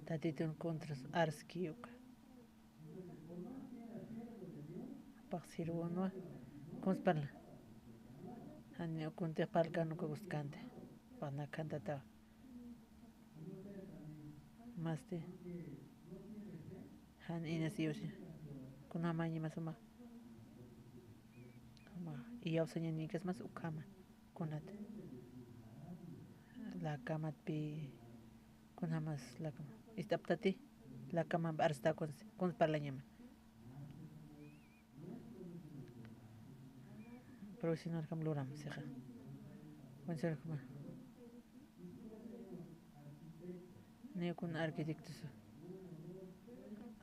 Tatitun contras arski uka. Paqsirunwa, kuns parla. Jani ukunti parlkan uka gustkanta. Paqna khantatawa. Masti. Jan inas iyawsi. Kunamañi masuma. Ama, iyawsañanikas mas ukhama. Kunat. Lakamat pi. Kunamas lakama. Ist'aptati. Lakama arsta kuns, kuns parlañama. Profesional kam luram, sixa. Profesional kama. Niw kun arquitectos.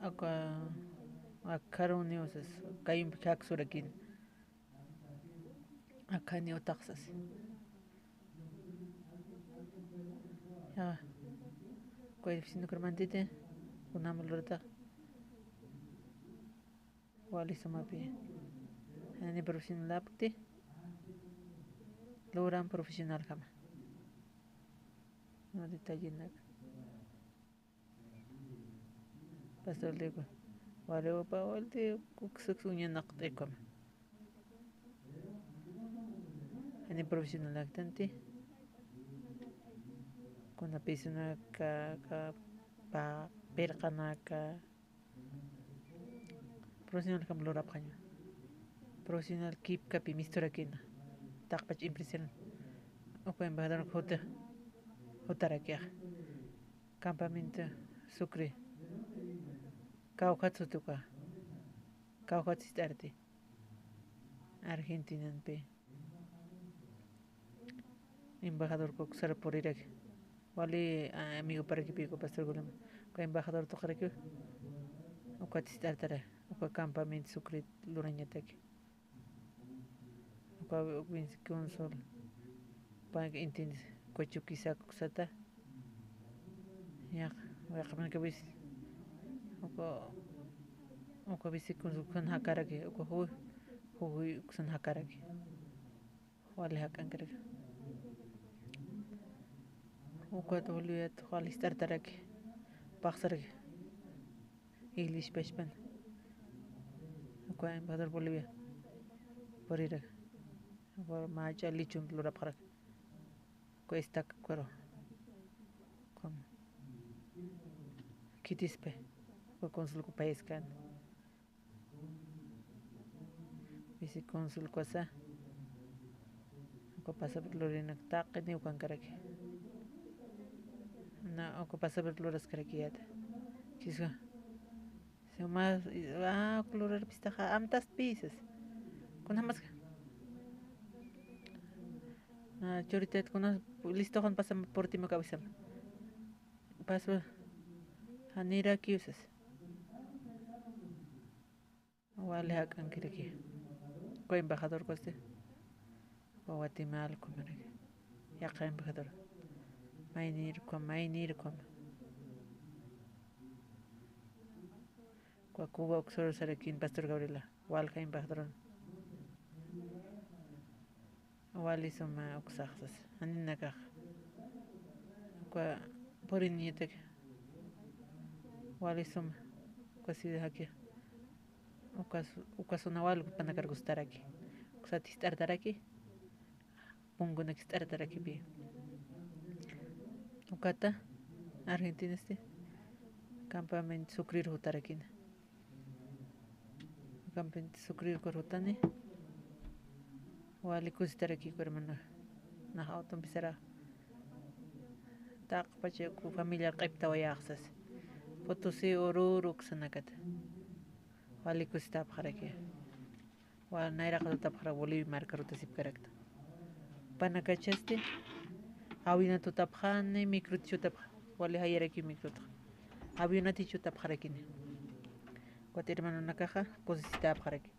Aka, aka reuniosas, kayumpi khaksurakin. Aka niw taqsas. Ya. Kuy vecino kurmantiti, kunam lurta. Wali sumapi. Jani profesional apkti. Luram profesional kama. No detallenaka. Pastor digo, wali upa walti kuksuk uñanaqt'ikama. Jani profesional aktanti. Kuna pisunaka, ka, pa, pirqanaka, Profesional kam lurapxaña. Profesional kipkapi misturakina. Taqpach impresión. Uka embajador juta, jutarakixa. Campamento Sucre. Kawjat sutuka. Kawjat sist'arti. Argentinanpi. Embajador kuksar puriraki. Wali, ah, amigo parakipiku pastor Gulama. Uka embajador tuqaraki. Uka tist'artara. Uka campamento Sucre lurañataki. Uka viceconsul. Pank intin kuchukisa kuksata. Yaq, yaqapanka bis. Uka, uka viceconsul uksan jakaraki. Uka ju, ju, uksan jakaraki. Wali jak'ankaraki. Ukat wali yat, wali ist'artaraki. Paqsaraki. Iglesia pachpan. Uka embajador Bolivia. Purirak. Uka mach'a lichun lurapxarak. Uka estaca cuero. Como. Khitispi. Uka consul ku país kan. Viceconsul kusa. Uka pasaporte lurinak taqi niw kankaraki. Na, uka pasaporte luraskaraki yata. Kiska. Suma, ah, uka lurarpistaxa amtastpisas. Kunjamaska. Na, churitat kuna listoxan pasam por tima cabezam. Paso, janirakiw sas. Wali jak'ankiraki. Uka embajador kusti. Uka Guatemala kumaraki. Yaqha embajador. Maynir kuma, maynir kuma. Uka Cuba uksur sarakin pastor Gabriela. Walja embajador. Wali suma uksaxsas, janinakax. Uka purinitak. Wali suma. Uka sida jaki. Uka su-, uka suna wali upanakar gustaraki. Uksat ist'artaraki. Punkunak ist'artarakipi. Ukata Argentinasti. Campamento Sucrir jutarakina. Campamento Sucrir kurutani. Wali kusitarakiku, hermano. Nax autompisara. Taqpachaku familiar q'iptawayaxsas. Potosí, Oruro uksanakata. Wali kusitapxaraki. Wa nayraqatutapxara Bolivia markarutasipkarakta. Panakachasti, awinatutapxani, mikruti chutapxa, wali jayaraki mikrutxa. Awinati chutapxarakini. Kwat hermanonakaxa, kusisitapxaraki.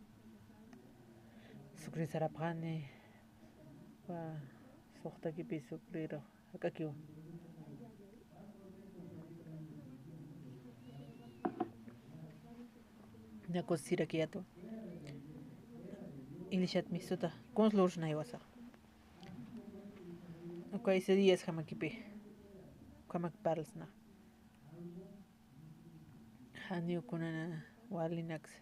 Sukrisarapxani, wa suxtakipi sukriru. Jak'akiwa. Nakusisirakiyatu. Ilishat misuta. Kuns lurus naywasax. Uka ese días jamakipi. Ukamak parlsna. Janiw kunana walinaksa.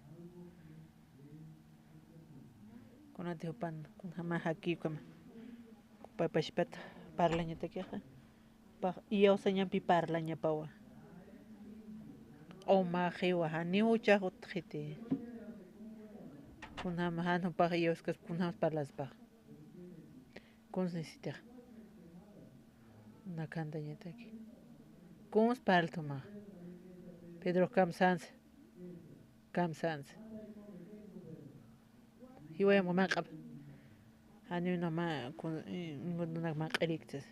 Kunati jupan, kunjama jakiw kama. Kupapashpat parlañatakixa. Pax iyawsañampi parlañapawa. Q'umaxiwa, janiw uchax utxiti. Kunjama jan jupax iyawskas, kunjamas parlaspax. Kuns nisitix. Nakantañataki. Kuns parltuma. Pedro kamsans. Kamsans. Jiwayam maq'ap. Janiw nama kun, eh, mudunak maq'iriktas.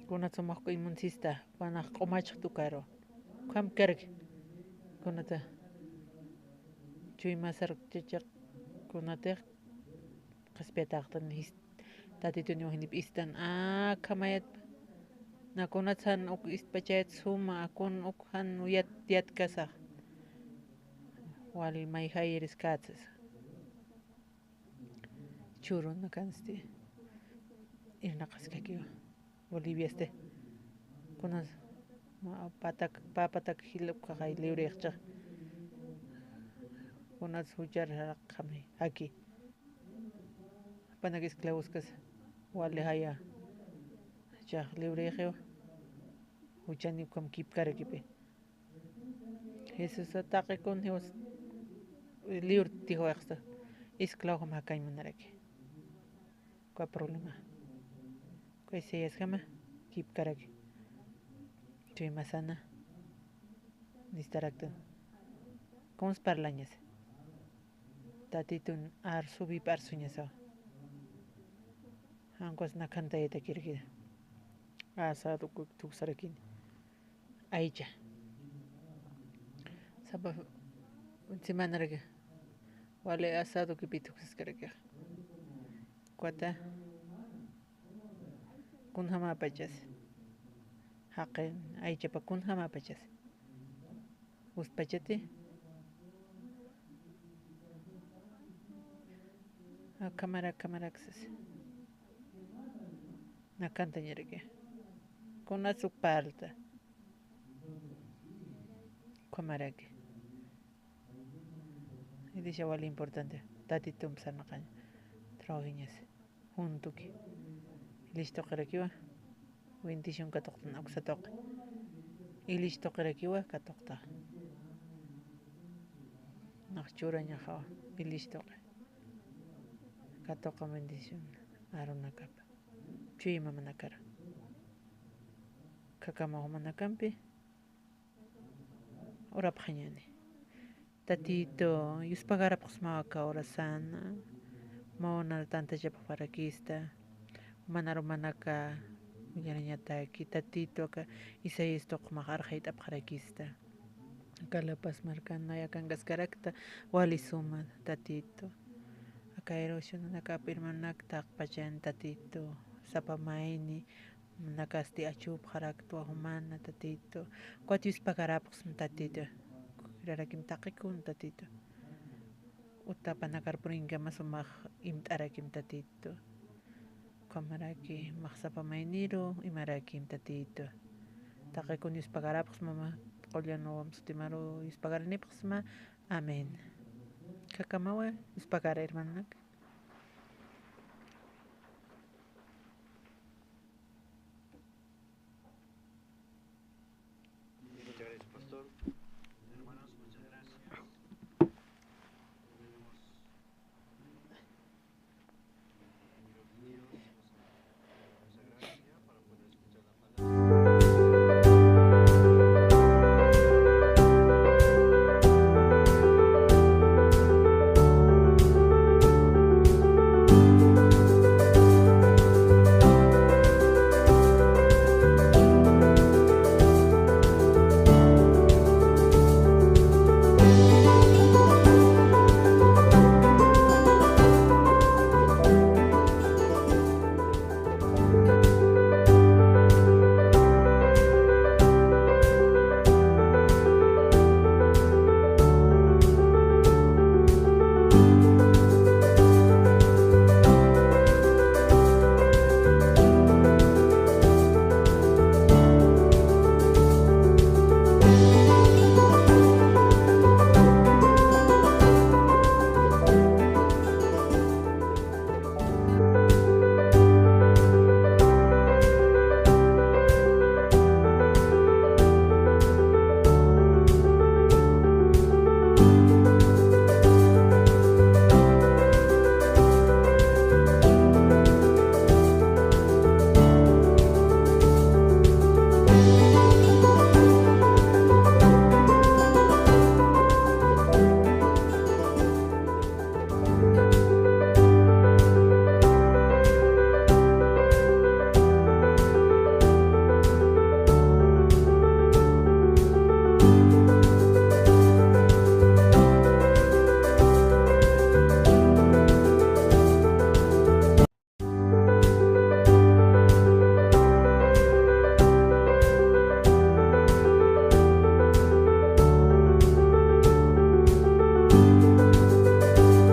Kunat sumaq k'uy munsista, panax q'umachx tukaru. Ukham karki. Kunata. Chuymasar chachaq kunatix qhispiyataxtan jis-, Tatituniw jinip istan, akhamayat. Nakunat san uk istpachayat suma, akun uk jan yat-, yatkasax. Wal may jayiriskatsas. Churun nakansti irnaqaskakiwa. Boliviasti. Kunas ma-, patak, pa patak jilapkaxay liwrixchix. Kunas juchar jaraqxamay. Jaki. Panak esclavoskas. Wali jaya. Chax liwrixiwa. Juchani ukham kipkarakipi. Jesusa taqikun jiwas liwrti jiwayxsa. Esclavojam jakañ munaraki. Uka problema. Uka Isaiasjama kipkaraki. Chuymasana. Nistaraktan. Kuns parlañasa. Tatitun arsupip arsuñasawa. Jankwas nakhantayatakirkira. Asado kuk tuksarakini. Aycha. Sapa semanaraki wali asado kipi tuksaskaraki. Kwata. Kunjamapachas. Jaqin aychapa kunjamapachas. Uspachati. Akhamara, akhamaraksas. Nakantañaraki. Kunasuk parlta. Ukhamaraki. Ilisha wali importante. Tatitump sarnaqaña. Trabajiñas. Juntuki. Ilish tuqirakiwa. Bendición katuqtan uksa tuqi. Ilish tuqirakiwa katuqta. Nax churañaxawa. Ilish tuqi. Katuqa bendición. Arunakapa. Chuy mamanakara. Khakama jumanakampi. Urapxañani. Tatitu, yuspagarapxsmawa aka urasana. Mawanar tantachapxarakista. Jumanar jumanaka uñarañataki. Tatitu, aka Isaías tuqmax arxayt'apxarakista. Aka La Paz markan nayakankaskarakta wali suma, Tatitu. Aka hermanonak, hermanonak taqpachan, Tatitu. Sapa mayni, nakasti achupxaraktwa jumana, Tatitu. Ukat yuspagarapxsma, Tatitu. Kukirarakim taqikun, Tatitu. Utapanakar purinkama sumax imt'arakim, Tatitu. Ukhamaraki, max sapa mayniru, imarakim, Tatitu. Taqikun yuspagarapxsma, mama, qullan wawan sutimaru, yuspagaranipxsma. Amén. Khakamawa, yuspagara, hermanonak.